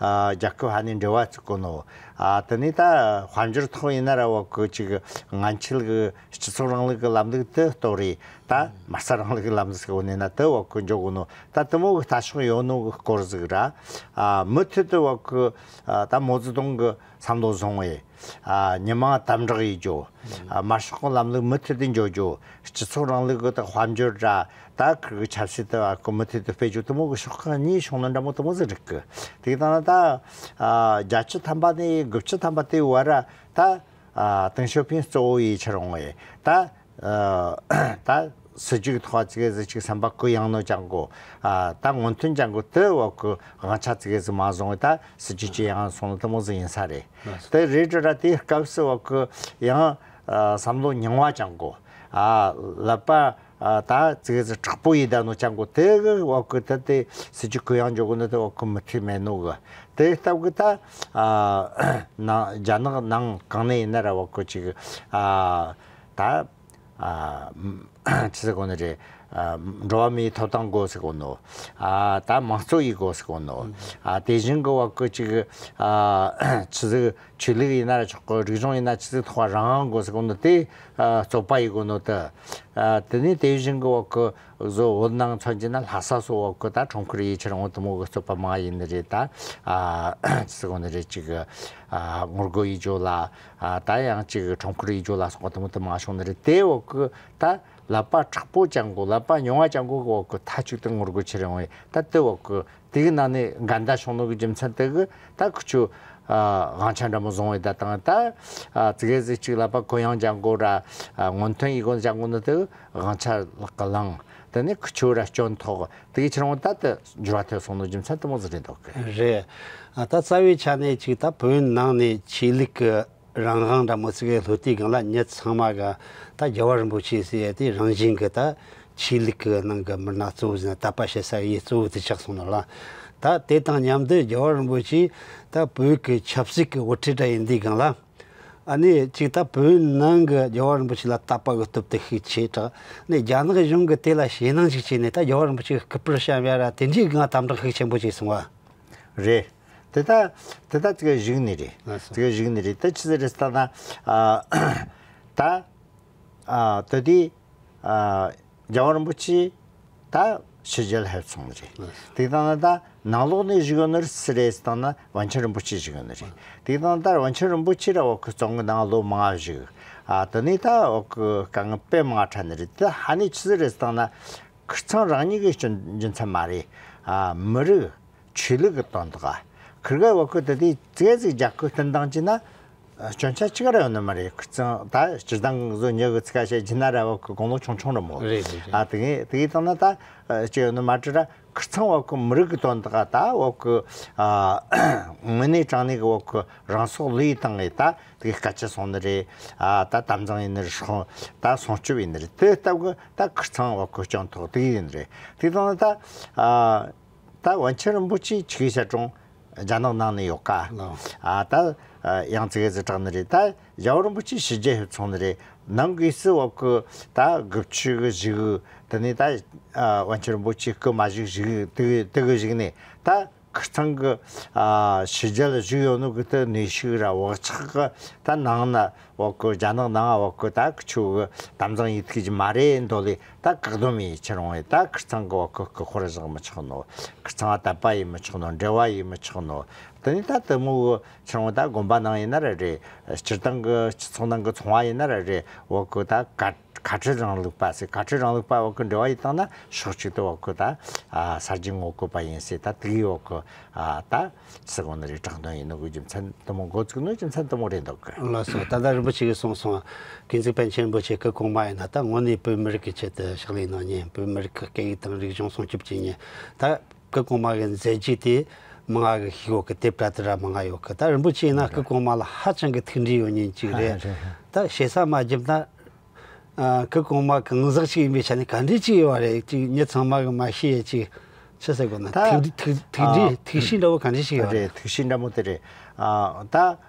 ཨ་རྒྱལ་ཁབ་ཧ་ནི་འབྲེལ་བ་བཙུགས་གོ་ནོ། ཨ་དེ་ནི་ད་དཔལ་འབྱོར་ཐོག་ཡིན་ན་ར་བ་གི་ཅིག་སྔ་ཕྱི་གི་སྤྱི་ཚོགས་རིང་ལུགས་ཀྱི་ལམ་ལུགས་དེ་གཏོར་རེ། ད་མ་རྩ་རིང་ལུགས་ཀྱི་ལམ་ལུགས་ཟེར་བ་ནས་ན་དེ་བ་གི་འཇོག་གོ་ནོ། ད་དེ་མོ་གི་ལྟ་ཕྱོགས་ཡོད་ནོ་གི་སྐོར་ཟིག་ར། ཨ་མུ་མཐུད་དུ་བ་གི་ཨ་ད་མའོ་ཙེ་ཏུང་གི་བསམ་བློ་བཟུང་བས། ཨ་མི་མང་དམ་དྲག་ཡེད་རྒྱུ། ཨ་དམར་ཤོག་གི་ལམ་ལུགས་མུ་མཐུད་དུ་འཇོག་རྒྱུ། སྤྱི་ཚོགས་རིང་ལུགས་ཀྱི་ད་དཔལ་འབྱོར་ར། ད་ཁུར་གི་ཆབ་སྲིད་དེ་བ་གི་མུ་མཐུད་དུ་སྤེལ་རྒྱུ་དེ་མོ་གི་ཕྱོགས་ཁག་གཉིས་བྱུང་ནོ་འདྲ་མོ་དེ་མོ་ཟིག་རིག་གི། དེ་དང་ད་ཨ་བརྒྱད་ཅུ་ཐམ་པ་ནས་དགུ་བཅུ་ཐམ་པ་དེ་བར་ར་ད། ཨ་ཏེང་ཞའོ་ཕིང་གཙོ་བོ་ཡིས་ཕྱིར་འོང་བས་ད། ཨ་ད་སྲིད་ཇུས་ཐོག་ཙི་གེ་ཟིག་ཅིག་བསམ་པ་གུ་ཡངས་ནོ་ཅང་གོ། ཨ་ད་སྔོན་ཐོན་ཅང་གོ་དེ་བ་གི་དབང་ཆ་ཙི་གེ་ཟིག་མ་བཟུང་བས་ད་སྲིད་ཇུས་ཅི་ཡང་སོང་ནོ་དེ་མོ་ཟིག་ཡིན་ས་རེད། དེ་རེད་དྲ་དེའི་སྐབས་སུ་བ་གི་ཡང་ཨ་བསམ་བློ་རྙིང་བ་ཅང་གོ། ཨ་ཀླད་པ་ཨ་ད་ཙི་གེ་ཟིག་དྲག་པོ་ཡིན་ད་ནོ་ཅང་གོ་དེ་གི་བ་གི་དེ་དེ་སྲིད་ཇུས་གུ་ཡངས་འཇོག་གོ་ནོ་དེ་བ་གི་མི་ཐུབ་མེད་ནོ་གི། དེ་སྟབས་གི་ད་ཨ་ནང་རྒྱ་ནག་ནང་གང་ནས་ཡིན་ན་ར་བ་གི་ཅིག་ཨ་ད། ཨ་ཆི་ཟེར་གོ་ནི་རེད། ཨ་འགྲོ་བ་མིའི་ཐོབ་ཐང་དགོས་ཟེར་གོ་ནོ། ཨ་ད་དམངས་གཙོ་ཡི་དགོས་ཟེར་གོ་ནོ། ཨ་དེ་བཞིན་གི་བ་གི་ཅིག་ཨ་ཆི་ཟིག་ཆོས་ལུགས་ཡིན་ན་ར་ཆོག་གི། རིག་གཞུང་ཡིན་ན་ཆི་ཟིག་ཐོག་རང་དབང་དགོས་ཟེར་གོ་ནོ་དེ། ཨ་རྩོད་པ་ཡི་གོ་ནོ་དེ། ཨ་དེ་ནས་དེ་བཞིན་གི་འོག་གི་བཟོ་བོད་ནང་མཚོན་གྱི་ན་ལྷ་ས་སོགས་འོག་གི་ད་ཁྲོམ་སྐོར་ཡུལ་ཆེན་འོ་དུ་མོ་གི་རྩོད་པ་མང་ཡིན་ནི་རེད། ད་ཨ་ཅི་ཟེར་གོ་ནི་རེད། ཅིག་ཨ་ངོ་རྒོལ་ཡིད་འཇོག་ལ་ཨ་ད་ཡང་ཅིག་ཁྲོམ་སྐོར་ཡིད་འཇོག་ལ་སོགས་དུ་མོ་དུ་མང་བྱུང་ནི་རེད། དེ་འོག་གི་ད་ཀླད་པ་མཁྲེགས་པོ་ཅན་གོ་ཀླད་པ་རྙིང་བ་ཅན་གོ་གི་འོག་གི་མཐའ་གཅིག་ཏུ་ངོ་རྒོལ་ཆེ་རེ་འོང་ཡིན། ད་དེ་འོག་གི་དེ་གི་ནང་ནས་འགལ་ཟླ་བྱུང་ནོ་གི་རྒྱུ་མཚན་དེ་གི་ད་ཁུ་ཆུ་ཨ་དབང་ཆ་འདྲ་མོ་བཟུང་བའི་ད་དང་ད་ཨ་ཙི་གེ་ཟིག་ཅིག་ལ་པ་གོ་ཡང་ལྗང་གོ་ར་ཨ་སྔོན་ཐོན་ཡིག་གོ་ལྗང་གོ་ནི་དེ་དབང་ཆ་ལག་གི་བླངས། དེ་ནས་ཁུ་ཆུ་ར་སྐྱོན་ཐོག་དེ་གི་ཕྱིར་འོང་ད་དེ་འགྱུར་བ་ཐེབས་སོང་ནོ་རྒྱུ་མཚན་དེ་མོ་ཟིག་རེད་འདུག་གི། རེད། ཨ་ད་རྩ་བའི་ཆ་ནས་ཅིག་ད་བོད་ནང་ནས་ཆོས་ལུགས་ཀྱི་རང་དབང་འདྲ་མོ་ཟིག་གི་ལྷོད་དེའི་སྒང་ལ་མྱི་ཚང་མ་ག་ད་རྒྱལ་བ་རིན་པོ་ཆེ་ཟེར་ཡ་དེ་རང་བཞིན་གི་ད་ཆོས་ལུགས་ཀྱི་ནང་གི་མི་སྣ་གཙོ་བོ་ཟིན་དད་པ་བྱེད་ས་ཡི་གཙོ་བོ་དེ་ཆགས་སོང་ནོ་ལ། ད་དེ་དང་མཉམ་དུ་རྒྱལ་བ་རིན་པོ་ཆེ་ད་བོད་ཀྱི་ཆབ་སྲིད་ཀྱི་དབུ་ཁྲིད་འདྲ་ཡིན་དུས་སྒང་ལ། ཨ་ནི་ཅིག་ད་བོད་ནང་གི་རྒྱལ་བ་རིན་པོ་ཆེ་ལ་དད་པ་གི་སྟོབས་དེ་ཤུགས་ཆེ་དྲགས་ནས་རྒྱ་ནག་གཞུང་གི་དེ་ལ་ཞེད་སྣང་ཞིག་བྱས་ནས་ད་རྒྱལ་བ་རིན་པོ་ཆེ་གི་སྐུ་པར་བཤམས་ཡ་ར་དེ་འདྲའི་སྒང་དམ་དྲག་ཤུགས་ཆེན་པོ་བྱས་སོང་བ། རེད། དེ་ད་དེ་ད་ཙི་གེ་བཞུགས་ནི་རེད། ལགས་སོ། ཙི་གེ་བཞུགས་ནི་རེད། དེ་ཆི་ཟིག་རེད་ལྟ་ན་ཨ་ད་ཨ་དེ་དེ་ཨ་རྒྱལ་བ་རིན་པོ་ཆེ་ད་ཕྱི་རྒྱལ་ཕེབས་སོང་ནི་རེད། ལགས་སོ། དེ་ལྟ་ན་ད་ནང་ལོགས་ནས་བཞུགས་ཡོད་ནི་རེད། སུ་རེད་ལྟ་ན་པཎ་ཆེན་རིན་པོ་ཆེ་བཞུགས་ཡོད་ནི་རེད། དེ་ལྟ་ན་ད་པཎ་ཆེན་རིན་པོ་ཆེ་ར་འོག་གི་བཙོན་གི་ནང་ལོ་མང་བཞུགས། ཨ་དེ་ནས་ད་འོག་གི་དཀའ་ངལ་དཔེ་མང་འཕྲད་ནི་རེད། དེ་ཧ་ནས་ཆི་ཟིག་རེད་ལྟ་ན་ཁིར་ཚང་རང་ཉིད་ཀྱི་རྒྱུ་མཚན་མ་རེད། ཨ་མི་རིགས་ཆོས་ལུགས་ཀྱི་དོན་དག་ཨ། ཁིར་ག་བ་ཁོ་དེ་དེ་ཙེ་ཙིག་རྒྱ་ཁོ་བསྟུན་དང་ཅི་ན། ཨ་སྐྱོན་ཆ་ཅི་ག་ར་ཡོད་ནི་མ་རེད། ཁིར་ཚང་ད་སྤྱིར་བཏང་གི་བཟོ་ཉི་གི་ཚིག་ཁ་བཤད་རྒྱུ་ན་ར་བ་ཁོ་དགུང་ལོ་ཆུང་ཆུང་ར་མོ། རེད་རེད་རེད། ཨ་དེ་གི་དེ་གི་དང་ན་ད་ཨ་ཅི་ཡོད་ནི་མ་དྲི་ར་ཁིར་ཚང་བ་ཁོ་མི་རིགས་ཀྱི་དོན་དག་ད་བ་ཁོ་ཨ་དངོས་གནས་དྲང་གནས་གི་བ་ཁོ་རང་སྲོག་བློས་བཏང་ངེ་ད་དེ་གི་སྐད་ཆ་སོང་ནི་རེད། ཨ་ད་དམ་གཙང་ཡིན་ནི་རེད། ད་སྲུང་སྐྱོབ་ཡིན་ནི་རེད། དེ་ལྟ་བུ་ད་ཁིར་ཚང་བ་ཁོ་སྐྱོན་ཐོག་དེ་གི་ཡིན་ནི་རེད། དེ་དང་ན་ད་ཨ། ད་པཎ་ཆེན་རིན་པོ་ཆེ་ཆི་གི་ཞལ་གྲངས་རྒྱ་ནག་ནང་ནས་ཡོད་ཀ། ལགས། ཨ་ད་ཡང་ཙི་གེ་ཟིག་དྲག་ནི་རེད། ད་རྒྱལ་བ་རིན་པོ་ཆེ་ཕྱི་རྒྱལ་ཕེབས་སོང་ནི་རེད། ནང་གི་སུ་བ་ཁོ་ད་དགུ་བཅུ་གི་བཞུགས་དེ་ནས་ད་ཨ་པཎ་ཆེན་རིན་པོ་ཆེ་སྐུ་མ་བཞུགས་བཞུགས་དེ་དེ་གི་བཞུགས་ནས་ད་ཁིར་ཚང་གི་ཨ་ཕྱི་རྒྱལ་བཞུགས་ཡོད་ནོ་གི་དེ་གནས་ཤིག་ར་བག་ཆགས་གི་ད་ནང་ན། འོག་གི་རྒྱ་ནག་ནང་འོག་གི་ད་ཁི་ཆོ་གི་དམ་གཙང་ཡིད་ཐུག་གི་མ་རེད་འདོད་ལེ་ད་བཀག་སྡོམ་ཡིན་ཕྱིར་འོང་ཡིན། ད་ཁིར་ཚང་གི་འོག་གི་སྐུ་འཁོར་བཞག་མི་ཆོག་ནོ། ཁིར་ཚང་དད་པ་ཡིན་མི་ཆོག་ནོ། འབྲེལ་བ་ཡིན་མི་ཆོག་ནོ། དེ་ནས་ད་དེ་མོ་གི་ཕྱིར་འོང་ད་དགོན་པ་ནང་ཡིན་ན་ར་རེད། སྤྱིར་བཏང་གི་སྤྱི་ཚོགས་ནང་གི་ཚོང་བ་ཡིན་ན་ར་རེད། འོག་གི་ད་ཁ་ཁ་བྲལ་རིང་ལུགས་པ་ཟེར། ཁ་བྲལ་རིང་ལུགས་པ་འོག་གི་འབྲེལ་བ་ཡིན་བཏང་ན་ཕྱོགས་གཅིག་ཏུ་འོག་གི་ད་ཨ་གསར་བརྗེ་ངོ་རྒོལ་པ་ཡིན་ཟེར། ད་དེ་གི་འོག་གི་ཨ་ད། སི་གོང་ནི་རེ་དྲག་དོན་ཡིན་ནོ་གི་རྒྱུ་མཚན་དུ་མོ་འགོ་བཙུགས་ནོ་རྒྱུ་མཚན་དུ་མོ་རེད་འདུག་གི། ལགས་སོ། ད་ལྟ་རིན་པོ་ཆེ་གིས་གསུངས་སོང་། ཀུན་གཟིགས་པཎ་ཆེན་རིན་པོ་ཆེ་སྐུ་གོང་མ་ཡིན་ན་ད་དངོས་གནས་བོད་མི་རིགས་ཀྱི་ཆེད་དུ་ཕྱག་ལས་གནང་མཁན། བོད་མི་རིགས་ཀྱི་སྐད་ཡིག་དང་རིག་གཞུང་སྲུང་སྐྱོབ་བྱེད་མཁན། ད་སྐུ་གོང་མ་གི་མཛད་རྗེས་དེ་མང་ང་གི་ཤེས་ཡོད་གི། དེབ་ཕྲ་དེ་ར་མང་ང་ཡོད་གི། ད་རིན་པོ་ཆེ་ཡིན་ན་སྐུ་གོང་མ་ལ་ཧ་ཅང་གི་ཐུགས་འདྲིས་ཡོད་མཁན་ཅིག་རེད། ད་བྱེད་ས་མ་བརྒྱབ་ན། ཨ་སྐུ་གོང་མ་གང་ཟག་ཅིག་ཡིན་པའི་ཆ་ནས་ག་འདྲ་ཅིག་ཡོད་རེད། ཅིག་མྱི་ཚང་མ་གི་མ་ཤེས་ཡ་ཅིག་ཆི་ཟེར་དགོས་ན། ད་ཐུགས་འདྲི་ཐུགས་ཐུགས་འདྲི་ཨ་ཐུགས་གཤིས་འདྲ་བོ་ག་འདྲ་ཞིག་ཡོད་རེད། རེད། ཐུགས་གཤིས་འདྲ་མོ་དེ་རེད། ཨ་ད་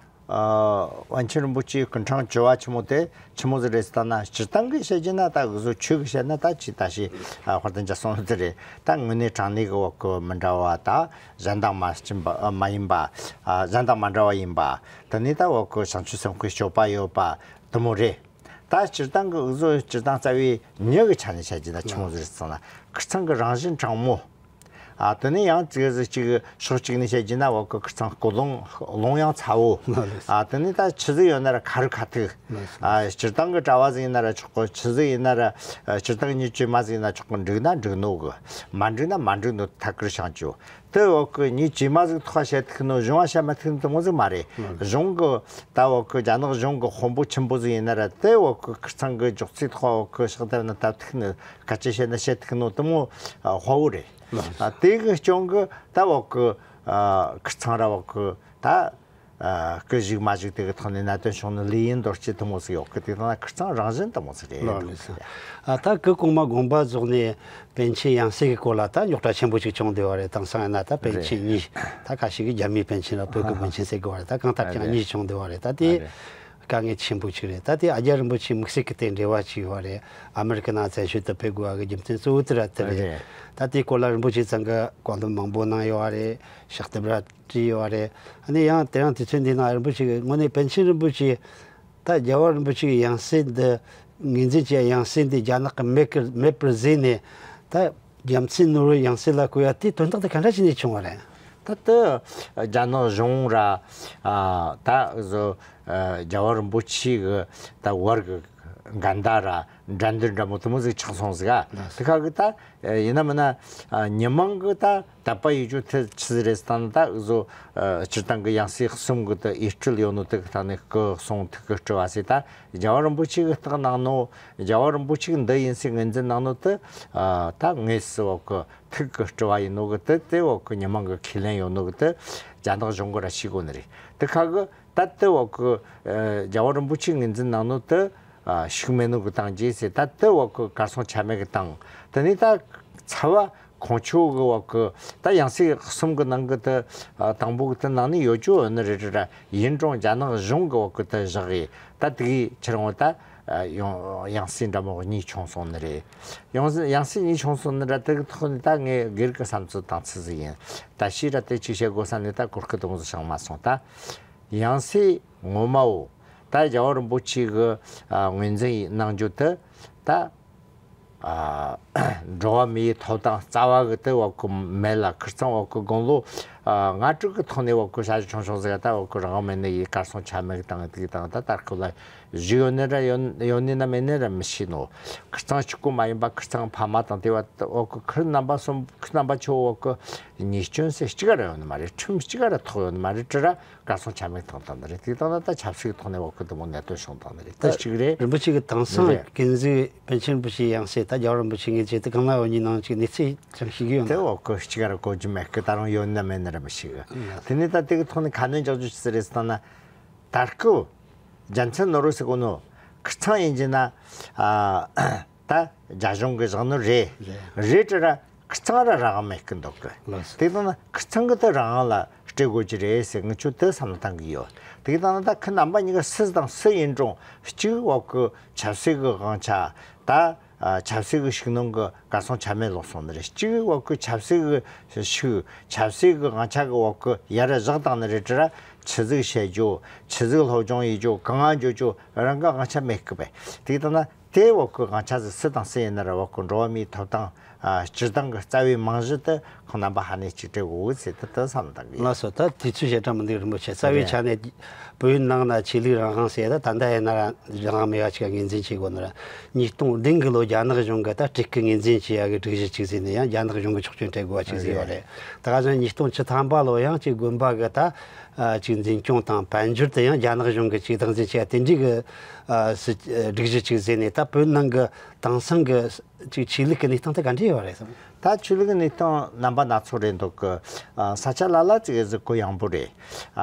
ཨ་པཎ་ཆེན་རིན་པོ་ཆེའི་སྐུ་འཕྲེང་བཅུ་བ་ཆི་མོ་དེ་ཆི་མོ་ཟིག་རེད་ཟེར་ན། སྤྱིར་བཏང་གི་བཤད་རྒྱུ་ན་ད་འུ་ཟོ་ཆོས་གི་བཤད་ན་ད་ཅི་ད་ཞིག་ཨ་དཔལ་ལྡན་རྒྱ་སོང་དེ་རེད། ད་དངོས་གནས་དྲང་གནས་གི་འོག་གི་མི་འདྲ་བ་ད་གཞན་དང་མ་གཅིག་པ་མ་ཡིན་པ། ཨ་གཞན་དང་མ་འདྲ་བ་ཡིན་པ། དེ་ནས་ད་འོག་གི་བྱང་ཆུབ་སེམས་དཔའི་སྤྱོད་པ་ཡོད་པ་དེ་མོ་རེད། ད་སྤྱིར་བཏང་གི་འུ་ཚོ་སྤྱིར་བཏང་རྩ་བའི་མྱི་གི་ཆ་ནས་བཤད་རྒྱུ་ན་ཆི་མོ་ཟིག་རེད་ཟེར་ན། ཁིར་ཚང་གི་རང་བཞིན་དྲང་མོ། ཨ་དེ་ནས་ཡང་ཙི་གེ་ཟིག་ཅིག་ཕྱོགས་གཅིག་ནས་བཤད་རྒྱུ་ན་འོག་གི་ཁིར་ཚང་སྐུ་ལོང་ལོང་ཡང་ཚ་བོ། ཨ་དེ་ནས་ད་ཆི་ཟིག་ཡོད་ན་ར་ཁ་རི་ཁ་ཐུག་ཨ་སྤྱིར་བཏང་གི་གྲྭ་བ་ཟིག་ཡིན་ན་ར་ཆོག་གི། ཆི་ཟིག་ཡིན་ན་ར་སྤྱིར་བཏང་གི་མྱི་བཅོས་མ་ཟིག་ཡིན་ན་ཆོག་གི། འགྲིག་ན་འགྲིག་ནོ་གི། མ་འགྲིག་ན་མ་འགྲིག་ནོ། ཐད་ཀར་བྱང་ཆུབ། དེ་འོག་གི་མྱི་བཅོས་མ་ཟིག་ཐོག་བཤད་ཐུབ་ནོ། གཞུང་བ་བཤད་མ་ཐུབ་ནོ་དེ་མོ་ཟིག་མ་རེད། ཨང་། གཞུང་གི་ད་འོག་གི་རྒྱ་ནག་གཞུང་གི་དཔོན་པོ་ཆེན་པོ་ཟིག་ཡིན་ན་ར། དེ་འོག་གི་ཁིར་ཚང་གི་སྒྱོགས་ཚིག་ཐོག་འོག་གི་ཕྱག་བཏབ་ན་བཏབ་ཐུབ་ནོ། སྐད་ཆ་བཤད་ན་བཤད་ཐུབ་ནོ་དེ་མོ་ཨ་དཔའ་བོ་རེད། ཨང་། ཨ་དེ་གི་རྐྱེན་གི་ད་འོག་གི་ཨ་ཁིར་ཚང་ར་འོག་གི་ད་ཨ་སྐུ་བཞུགས་མ་བཞུགས་དེ་གི་ཐོག་ནས་གནད་དོན་བྱུང་ནི་ལས་ཡིན་མདོར་བསྐྱེད་དེ་མོ་ཟིག་ཡོད་གི། དེ་ཐོག་ན་ཁིར་ཚང་རང་བཞིན་དེ་མོ་ཟིག་རེད། ལགས་ལགས་སོ། ཨ་ད་སྐུ་གོང་མ་དགོངས་པ་རྫོགས་ནས་པཎ་ཆེན་ཡང་སྲིད་ཀྱི་སྐོར་ལ་ད་རྙོག་དྲ་ཆེན་པོ་ཞིག་བྱུང་བསྡད་པ་རེད། དེང་སང་ཡིན་ན་ད་པཎ་ཆེན་གཉིས། ད་ཁ་ཤས་ཀྱིས་རྒྱ་མིའི་པཎ་ཆེན་ལ་བོད་ཀྱི་པཎ་ཆེན་ཟེར་གི་བ་རེད། ད་གང་ལྟར་ཀྱང་གཉིས་བྱུང་བསྡད་པ་རེད། ད་དེ་དཀའ་ངལ་ཆེན་པོ་ཞིག་རེད། ད་དེ་ཨ་རྒྱ་རིན་པོ་ཆེ་དམིགས་བསལ་གྱི་དེ་འབྲེལ་བ་ཞིག་ཡོད་པ་རེད། ཨ་མི་རི་ཀ་ནང་བཙན་བྱོལ་དུ་ཕེབས་དགོས་པ་གི་རྒྱུ་མཚན་གཙོ་བོ་དེ་ར་དེ་རེད། ད་དེའི་སྐོར་ལ་རིན་པོ་ཆེ་ཚང་གི་བཀའ་སློབ་མང་པོ་གནང་ཡོད་པ་རེད། ཕྱག་དེབ་ར་བྲིས་ཡོད་པ་རེད། ཨ་ནི་ཡང་དེ་རིང་དུས་ཚོད་འདི་ན་རིན་པོ་ཆེ་གི་དངོས་གནས་པཎ་ཆེན་རིན་པོ་ཆེ། ད་རྒྱལ་བ་རིན་པོ་ཆེ་གི་ཡང་སྲིད་འདི་ ངོས་འཛིན་བྱས་ཡང་སྲིད་འདི་རྒྱ་ནག་གི་མེད་ཀི་མེད་པར་བཟོས་ནས། ད་རྒྱལ་མཚན་ནོར་བུའི་ཡང་སྲིད་ལ་བསྐོས་ཡ་དེའི་དོན་དག་དེ་ག་འདྲ་བྱས་ནས་བྱུང་བ་རེད། ད་ལྟ་རྒྱ་ནག་གཞུང་ར་ད་བཟོ་རྒྱལ་བ་རིན་པོ་ཆེ་གི་ད་བར་གི་འགལ་ཟླ་ར་འགྲན་བསྡུར་འདྲ་མོ་དེ་མོ་ཟིག་ཆགས་སོང་ཟིག་ཨ། དེ་ཁ་གི་ད་ཡིན་ན་མིན་ན་མི་མང་གི་ད་དད་པ་ཡོད་རྒྱུ་དེ་ཆི་ཟིག་རེད་ཟེར་ན། ད་བཟོ་སྤྱིར་བཏང་གི་ཡང་སྲིད་གསུམ་གི་ད་ཡིག་འཕྲུལ་ཡོད་ནོ་དེ་གི་སྟེང་ནས་སྐུ་གསུང་ཐུགས་ཀྱི་སྤྲུལ་བ་ཟེར། ད་རྒྱལ་བ་རིན་པོ་ཆེ་གི་རྟགས་གནང་ནོ། རྒྱལ་བ་རིན་པོ་ཆེ་གི་འདི་ཡིན་ཟེར་ངོས་འཛིན་གནང་ནོ་དེ་ད་དངོས་སུ་བ་གི་ཐུགས་ཀྱི་སྤྲུལ་བ་ཡིན་ནོ་གི་དེ། དེ་བ་གི་མི་མང་གི་ཁས་ལེན་ཡོད་ནོ་གི་དེ་རྒྱ་ནག་གཞུང་གི་ར་ཤེས་དགོས་ནི་རེད། དེ་ཁ་གི་ད་དེ་བ་གི་རྒྱལ་བ་རིན་པོ་ཆེ་ངོས་འཛིན་གནང་ནོ་དེ་ཤུགས་མེད་ནོ་གི་བཏང་རྗེས་ཟེར། ད་དེ་བ་གི་གར་སོང་ཆ་མེད་གི་བཏང་། དེ་ནས་ད་ཚ་བ་ཁོང་ཆོ་གི་བ་གི་ད་ཡང་སྲིད་གསུམ་གི་ནང་གི་དེ་དང་པོ་གི་དེ་ནང་ནས་ཡོད་རྒྱུ་ཡོད་ནི་རེད་ར། ཡིན་རུང་རྒྱ་ནག་གཞུང་གི་བ་གི་དེ་བཞག་གི་ད་དེ་གི་ཁྱེད་རང་ད་ཡང་ཡང་སྲིད་འདྲ་མོ་གཉིས་བྱུང་སོང་ནི་རེད། ཡང་སྲིད་ཡང་སྲིད་གཉིས་བྱུང་སོང་ནི་ར། དེ་གི་ཐོག་ནས་ད་ངས་སྒེར་གི་བསམ་ཚུལ་དང་ཚིག་ཟིག་ཡིན། ད་ཤེས་ར་དེ་ཅིག་བཤད་དགོས་བསམ་ནས་ད་གོ་སྐབས་དེ་མོ་ཟིག་བྱུང་མ་སོང་། ད་ཡང་སྲིད་ངོ་མ་བོ་ད་རྒྱལ་བ་རིན་པོ་ཆེ་གི་ངོས་འཛིན་གནང་རྒྱུ་དེ་ད་འགྲོ་བ་མིའི་ཐོབ་ཐང་རྩ་བ་གི་དེ་བ་གི་མེད་ལ། ཁིར་ཚང་བ་གི་དགུང་ལོ་ལྔ་དྲུག་གི་ཐོག་ནས་བ་གི་ཞག་ཆུང་ཆུང་ཟིག་ད་བ་གི་རང་མེད་ནི་ཡི་གར་སོང་ཆ་མེད་གི་བཏང་། དེ་གི་བཏང་ད་ད་སྐབས་ལ་བཞུགས་ཡོད་ནི་ར་ཡོད་ཡོད་ནི་ན་མེད་ནི་ར་མི་ཤེས་ནོ། ཁིར་ཚང་གཅིག་པོ་མ་ཡིན་པ་ཁིར་ཚང་ཕ་མ་དང་དེ་བ་བ་གི་ཁིར་རྣམ་པ་གསུམ་ཁིར་རྣམ་པ་ཆོ་བ་གི་ཉེས་སྐྱོན་ཟེར་གཅིག་ར་ཡོད་ནི་མ་རེད། ཁྲིམས་གཅིག་ར་ཐོག་ཡོད་ནི་མ་རེད་དྲི་ར། གར་སོང་ཆ་མེད་བཏང་བཏང་ནི་རེད། དེ་བཏང་ན་ད་ཆབ་སྲིད་ཐོག་ནས་བ་གི་དེ་མོ་གནད་དོན་བྱུང་བཏང་ནི་རེད། དེ་གཅིག་རེད། རིན་པོ་ཆེ་གི་དེང་སང་རེད། ཀུན་གཟིགས་པཎ་ཆེན་རིན་པོ་ཆེ་ཡང་སྲིད་ད་རྒྱལ་བ་རིན་པོ་ཆེ་ངེས་ཅན་དེ་གང་ལ་འོ་ཉིན་ནང་ཅིག་གནས་ཚུལ་ཅང་ཤེས་ཀྱི་ཡོད་ན། དེ་བ་གི་གཅིག་ར་གོ་རྒྱུ་མེད་གི། ད་རུང་ཡོད་ན་མེད་ན་ར་མི་ཤེས་གི། དེ་ནས་ད་དེ་གི་ཐོག་ནས་ཁ་སྣོན་རྒྱག་རྒྱུ་ཅི་རེད་ཟེར་ན། ད་སྐུ་རྒྱལ་མཚན་ནོར་བུ་ཟེར་གོ་ནོ་ཁིར་ཚང་ཡིན་གྱི་ན། ད་རྒྱ་གཞུང་གི་བཞག་ནོ་རེད། རེད་དྲི་ར་ཁིར་ཚང་ར་རང་དབང་མེད་གི་འདུག་གི། ལགས་སོ། དེ་དང་ན་ཁིར་ཚང་གི་དེ་རང་དབང་ལ་སྤྲད་དགོས་ཀྱི་རེད་ཟེར་ངི་ཆོ་དེ་བསམ་བློ་བཏང་གི་ཡོད། དེ་དང་ན་ད་ཁི་རྣམ་པ་གཉིས་ཀ་སུ་དང་སུ་ཡིན་རུང་གཅིག་བ་གི་ཆབ་སྲིད་གི་དབང་ཆ་ད་ཆབ་སྲིད་གི་ཤུགས་སྣོན་གི་གར་སོང་ཆ་མེད་ལོག་སོང་ནི་རེད། གཅིག་བ་གི་ཆབ་སྲིད་གི་ཤུགས་ཆབ་སྲིད་གི་དབང་ཆ་གི་བ་གི་ཡར་བཞག་བཏང་ནི་རེད་དྲི་ར། ཆི་ཟིག་བཤད་རྒྱུ་ཆི་ཟིག་སློབ་སྦྱོང་ཡེད་རྒྱུ་གང་ང་འཇོག་རྒྱུ་རང་གི་དབང་ཆ་མེད་གི་པས། དེ་དང་ན། དེ་བ་གི་དབང་ཆ་ཟིག་སུ་དང་སུ་ཡིན་ན་ར་བ་གི་འགྲོ་བ་མིའི་ཐོབ་ཐང་སྤྱིར་བཏང་གི་རྩ་བའི་རྨང་གཞི་དེ་ཁོང་རྣམ་པ་ཧ་ནས་གཅིག་སྤྲད་དགོས་ཟེར་དེ་དེ་བསམ་བཏང་གི་ཡོད། ལགས་སོ། ད་དུས་ཚོད་ཞེ་དྲག་མི་འདུག་རིན་པོ་ཆེ། རྩ་བའི་ཆ་ནས་བོད་ནང་ན་ཆོས་ལུགས་རང་དབང་ཟེར་ད་ད་ལྟ་ཡིན་ན་ར་རང་དབང་མེད་པ་ཅིག་ངོས་འཛིན་བྱེད་དགོས་ནི་ར། ཉིས་སྟོང་བདུན་གི་ལོ་རྒྱ་ནག་གཞུང་གི་ད་སྤྲུལ་སྐུ་ངོས་འཛིན་བྱེད་ཡ་གི་སྒྲིག་གཞི་ཅིག་ཟེར་ནས་ཡང་རྒྱ་ནག་གཞུང་གི་ཆོག་མཆན་སྤྲད་དགོས་པ་ཅིག་ཟེར་བ་རེད། ད་ག་ཟེར་ཉིས་སྟོང་བཅུ་ཐམ་པ་ལོ་ཡང་ཅིག་དགོན་པ་གི་ད་ཅིག་འཛིན་སྐྱོང་དང་དཔལ་འབྱོར་དེ་ཡང་རྒྱ་ནག་གཞུང་གི་ཅིག་སྟངས་འཛིན་བྱེད་ཡ་དེ་འདྲའི་གི་སྲིད་སྒྲིག་གཞི་ཅིག་ཟེར་ནས། ད་བོད་ནང་གི་དེང་སང་གི་ཅིག་ཆོས་ལུགས་ཀྱི་གནས་སྟངས་དེ་ག་འདྲ་ཡོད་རེད་བསམ། ད་ཆོས་ལུགས་ཀྱི་གནས་སྟངས་རྣམ་པ་སྣ་ཚོགས་རེད་འདུག་གི། ས་ཆ་ལ་ལ་ཅིག་གཟིགས་སྐོར་ཡངས་པོ་རེད།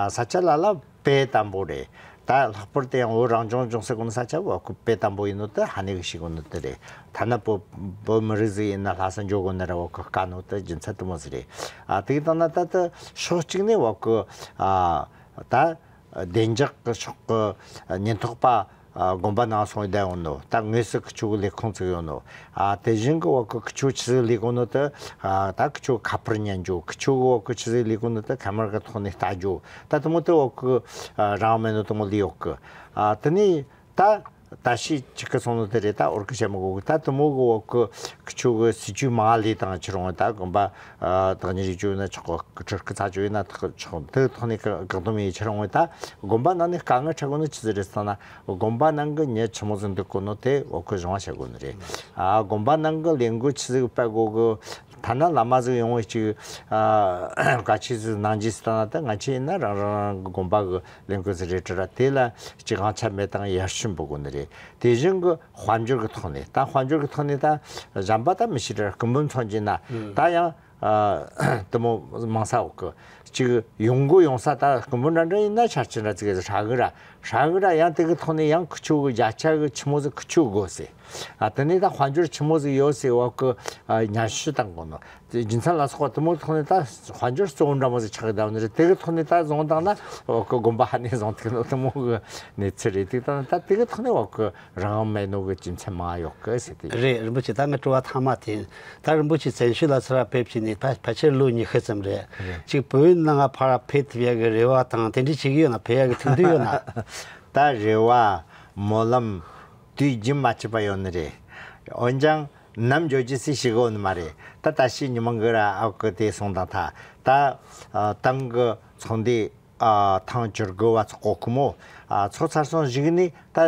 ས་ཆ་ལ་ལ་དཔེ་དམ་པོ་རེད། ད་ལྷག་པར་དུ་ཡང་བོད་རང་སྐྱོང་ལྗོངས་ཟེར་གོ་ནི་ས་ཆ་བ་གི་དཔེ་དམ་པོ་ཡིན་ནོ་དེ་ཧ་ནས་གི་ཤེས་གོ་ནོ་དེ་རེད། ཐ་ན་བོད་བོད་མི་རིགས་ཟིག་ཡིན་ན་ལྷ་ས་འགྱོ་དགོས་ནི་ར་བ་གི་དཀའ་ནོ་དེ་རྒྱུ་མཚན་དེ་མོ་ཟིག་རེད། དེ་གི་སྟེང་ན་ད་ལྟ་ཕྱོགས་གཅིག་ནས་བ་གི་ད། བདེ་འཇགས་ཀྱི་ཕྱོགས་ཀྱི་ཉེན་རྟོག་པ་དགོན་པ་ནང་སོང་བསྡད་ཡོང་ནོ། ད་དངོས་སུ་ཁི་ཆོ་གི་ལས་ཁུངས་བཙུགས་ཡོང་ནོ། དེ་བཞིན་གི་བ་གི་ཁི་ཆོ་ཆི་ཟིག་ལས་གོ་ནོ་དེ། ད་ཁི་ཆོ་ཁ་པར་ཉན་རྒྱུ། ཁི་ཆོ་གི་བ་གི་ཆི་ཟིག་ལས་གོ་ནོ་དེ་ཁ་མར་གི་ཐོག་ནས་ལྟ་རྒྱུ། ད་དེ་མོ་དེ་བ་གི་རང་མེད་ནོ་དེ་མོ་ལས་ཡོད་གི། དེ་ནས་ད་ད་ཤི་ཆི་གི་སོང་ནོ་དེ་རེད། ད་འོར་གི་བྱེད་མི་དགོས་གི། ད་དེ་མོ་གི་བ་གི་ཁི་ཆོ་གི་སྲིད་ཇུས་མ་ལས་དང་ཁྱེད་རང་ད་དགོན་པ་བདག་ཉིད་རིག་ཅུ་ཡིན་ན་ཆོག་གི། སྤྲུལ་སྐུ་ཚ་ཅུ་ཡིན་ན་ཆོག་གི། དེ་ཐོག་ནས་བཀག་སྡོམ་ཡེད་ཁྱེད་རང་ད་དགོན་པ་ནང་ནས་དཀའ་ངལ་འཕྲད་གོ་ནོ་ཆི་ཟིག་རེད་ཟེར་ན། དགོན་པ་ནང་གི་མྱི་ཆི་མོ་ཟིག་འདུག་གོ་ནོ་དེ་བ་གི་སྦྱང་བ་བྱེད་དགོས་ནི་རེད། ཨ་དགོན་པ་ནང་གི་ལས་འགུལ་ཆི་ཟིག་སྤེལ་དགོས་གི། ཐ་ན་བླ་མ་ཟིག་ཡོང་བའི་ཅིག་ཨ་བཀའ་ཆོས་ཟིག་གནང་རྗེས་ཟེར་ན། ད་ང་ཆོ་ཡིན་ན་རང་རང་རང་གི་དགོན་པ་གི་ལས་འགུལ་ཟིག་རེད་དྲི་ར། དེ་ལ་ཅིག་དབང་ཆ་མེད་དང་ཡར་ཞུ་འབུལ་དགོས་ནི་རེད། དེ་བཞིན་གི་དཔལ་འབྱོར་གི་ཐོག་ནས། ད་དཔལ་འབྱོར་གི་ཐོག་ནས་ད་གཞན་པ་ད་མི་ཤེས་དྲ་སྐུ་འབུམ་ཚོགས་ཆེན་ན་ད་ཡང་དེ་མོ་མང་ས་འོག་གི་ཅིག་ཡོང་སྒོ་ཡོང་ས། ད་སྐུ་འབུམ་འདྲ་འདྲ་ཡིན་ན་ཆ་རྐྱེན་འདྲ་ཅིག་ཧྲ་གི་ར་ཧྲ་གི་ར། ཡང་དེ་གི་ཐོག་ནས་ཡང་ཁི་ཆོ་གི་བརྒྱ་ཆ་གི་ཆི་མོ་ཟིག་ཁི་ཆོ་དགོས་ཟེར། ཨ་དེ་ནས་ད་དཔལ་འབྱོར་ཆི་མོ་ཟིག་ཡོད་ཟེར་བ་གི་ཉམས་ཞིབ་བཏང་དགོས་ནོ། རྒྱུ་མཚན་ལ་སོགས་པ་དེ་མོ་ཐོག་ནས་ད་དཔལ་འབྱོར་གཙོ་བོ་འདྲ་མོ་ཟིག་ཆགས་གི་བསྡད་ནི་རེད། དེ་གི་ཐོག་ནས་ད་བཟུང་བཏང་ན་འོ་གི་དགོན་པ་ཧ་ནས་བཟུང་ཐུབ་ནོ་དེ་མོ་གི་གནས་ཚུལ་རེད། དེ་ད་ད་དེ་གི་ཐོག་ནས་འོ་གི་རང་དབང་མེད་ནོ་གི་རྒྱུ་མཚན་མང་ཡོད་གི་ཟེར་དེ་རེད། རིན་པོ་ཆེ། ད་ངའི་དྲི་བ་མཐའ་མ་དེ། ད་རིན་པོ་ཆེ་བཙན་བྱོལ་ལ་ཚུར་ཕེབས་བྱས་ནས་ཕལ་ཕལ་ཆེར་ལོ་ཉི་ཤུ་ཙམ་རེད། རེད། ཅིག་བོད་ནང་ཕར་ཕེབས་ཐུབ་ཡ་གི་རེ་བ་དང་དེ་འདྲ་བྱེད་གི་ཡོད་ན། ཕེབས་ཡ་གི་ཐུགས་འདུན་ཡོད་ན། ད་རེ་བ་སྨོན་ལམ། དུས་རྒྱུན་མ་ཆད་པ་ཡོད་ནི་རེད། འོན་ཀྱང་ནམ་འགྱོ་རྒྱུ་སུས་ཤེས་གི་ཡོད་ནི་མ་རེད། ད་ད་ཕྱིས་ཉི་མ་འགི་ར་ཨ་ཁུ་དེ་སོང་དང་ཐ་ད་ཨ་ཏང་གི་ཚོགས་འདུ་ཨ་ཐེངས་བཅུ་དགུ་བ་ཚོགས་གོ་ཁུ་མོ་ཨ་ཚོགས་ཚར་སོང་ཞིག་ནི་ད་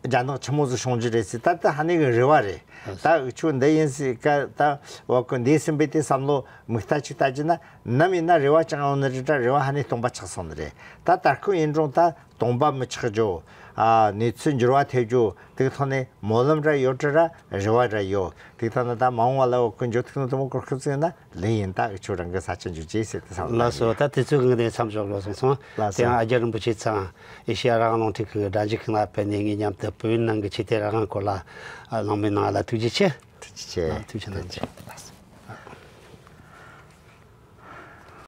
རྒྱ་ནག་ཆི་མོ་ཟིག་བྱུང་རྒྱུ་རེད་ཟེར། ད་ད་ཧ་ནི་གི་རེ་བ་རེད། ད་འུ་ཆོ་འདི་ཡིན་ཟེར་ཀ་ད་བ་ཀུན་འདས་ཟིན་པའི་དེ་བསམ་བློ་མིག་ལྟ་ཅིག་ལྟ་རྒྱུ་ན་ནམ་ཡིན་ན་རེ་བ་ཅང་ཡོང་ནི་རེད། ད་རེ་བ་ཧ་ནི་སྟོང་པ་ཆགས་སོང་ནི་རེད། ད་ད་ཁོ་ཡིན་རུང་ད་སྟོང་པ་མི་ཆགས་རྒྱུ། ཨ་གནས་ཚུལ་འགྱུར་བ་ཐེབས་རྒྱུ་དེ་ཐོག་ནས་སྨོན་ལམ་ར་ཡོད་ར་རེ་བ་ར་ཡོད། དེ་ཐོག་ན་ད་མ་འོངས་བ་ལ་བ་ཀུན་འགྱུར་ཐུག་ནི་དུ་མོ་སྐོར་ཁུ་ཚིག་ན་ལེ་ཡིན། ད་འུ་ཆོ་རང་གི་ས་ཆ་འཇུ་ཅེས་ཟེར་ཏེ་བསམ་ལ་ལགས་སོ། ད་དུས་ཚོད་གང་ནས་མཚམས་འཇོག་ལོ་སོང་སོང་། ལགས་སོ། དེ་ཡང་ཨ་རྒྱ་རིན་པོ་ཆེ་ཚང་ཨེ་ཤེ་ཡ་རང་དབང་རླུང་འཕྲིན་ཁང་གི་སྒྲ་འཇུག་ཁང་ལ་ཕེབས་ནས་ངེད་མཉམ་དུ་བོད་ཡིག་ནང་གི་ཆོས་དད་རང་དབང་སྐོར་ལ་ཨ་གླེང་མོལ་གནང་བ་ལ་ཐུགས་རྗེ་ཆེ། ཐུགས་རྗེ་ཆེ། ཐུགས་རྗེ་གནང་། ཐུགས་རྗེ་ཆེ། ལགས་སོ།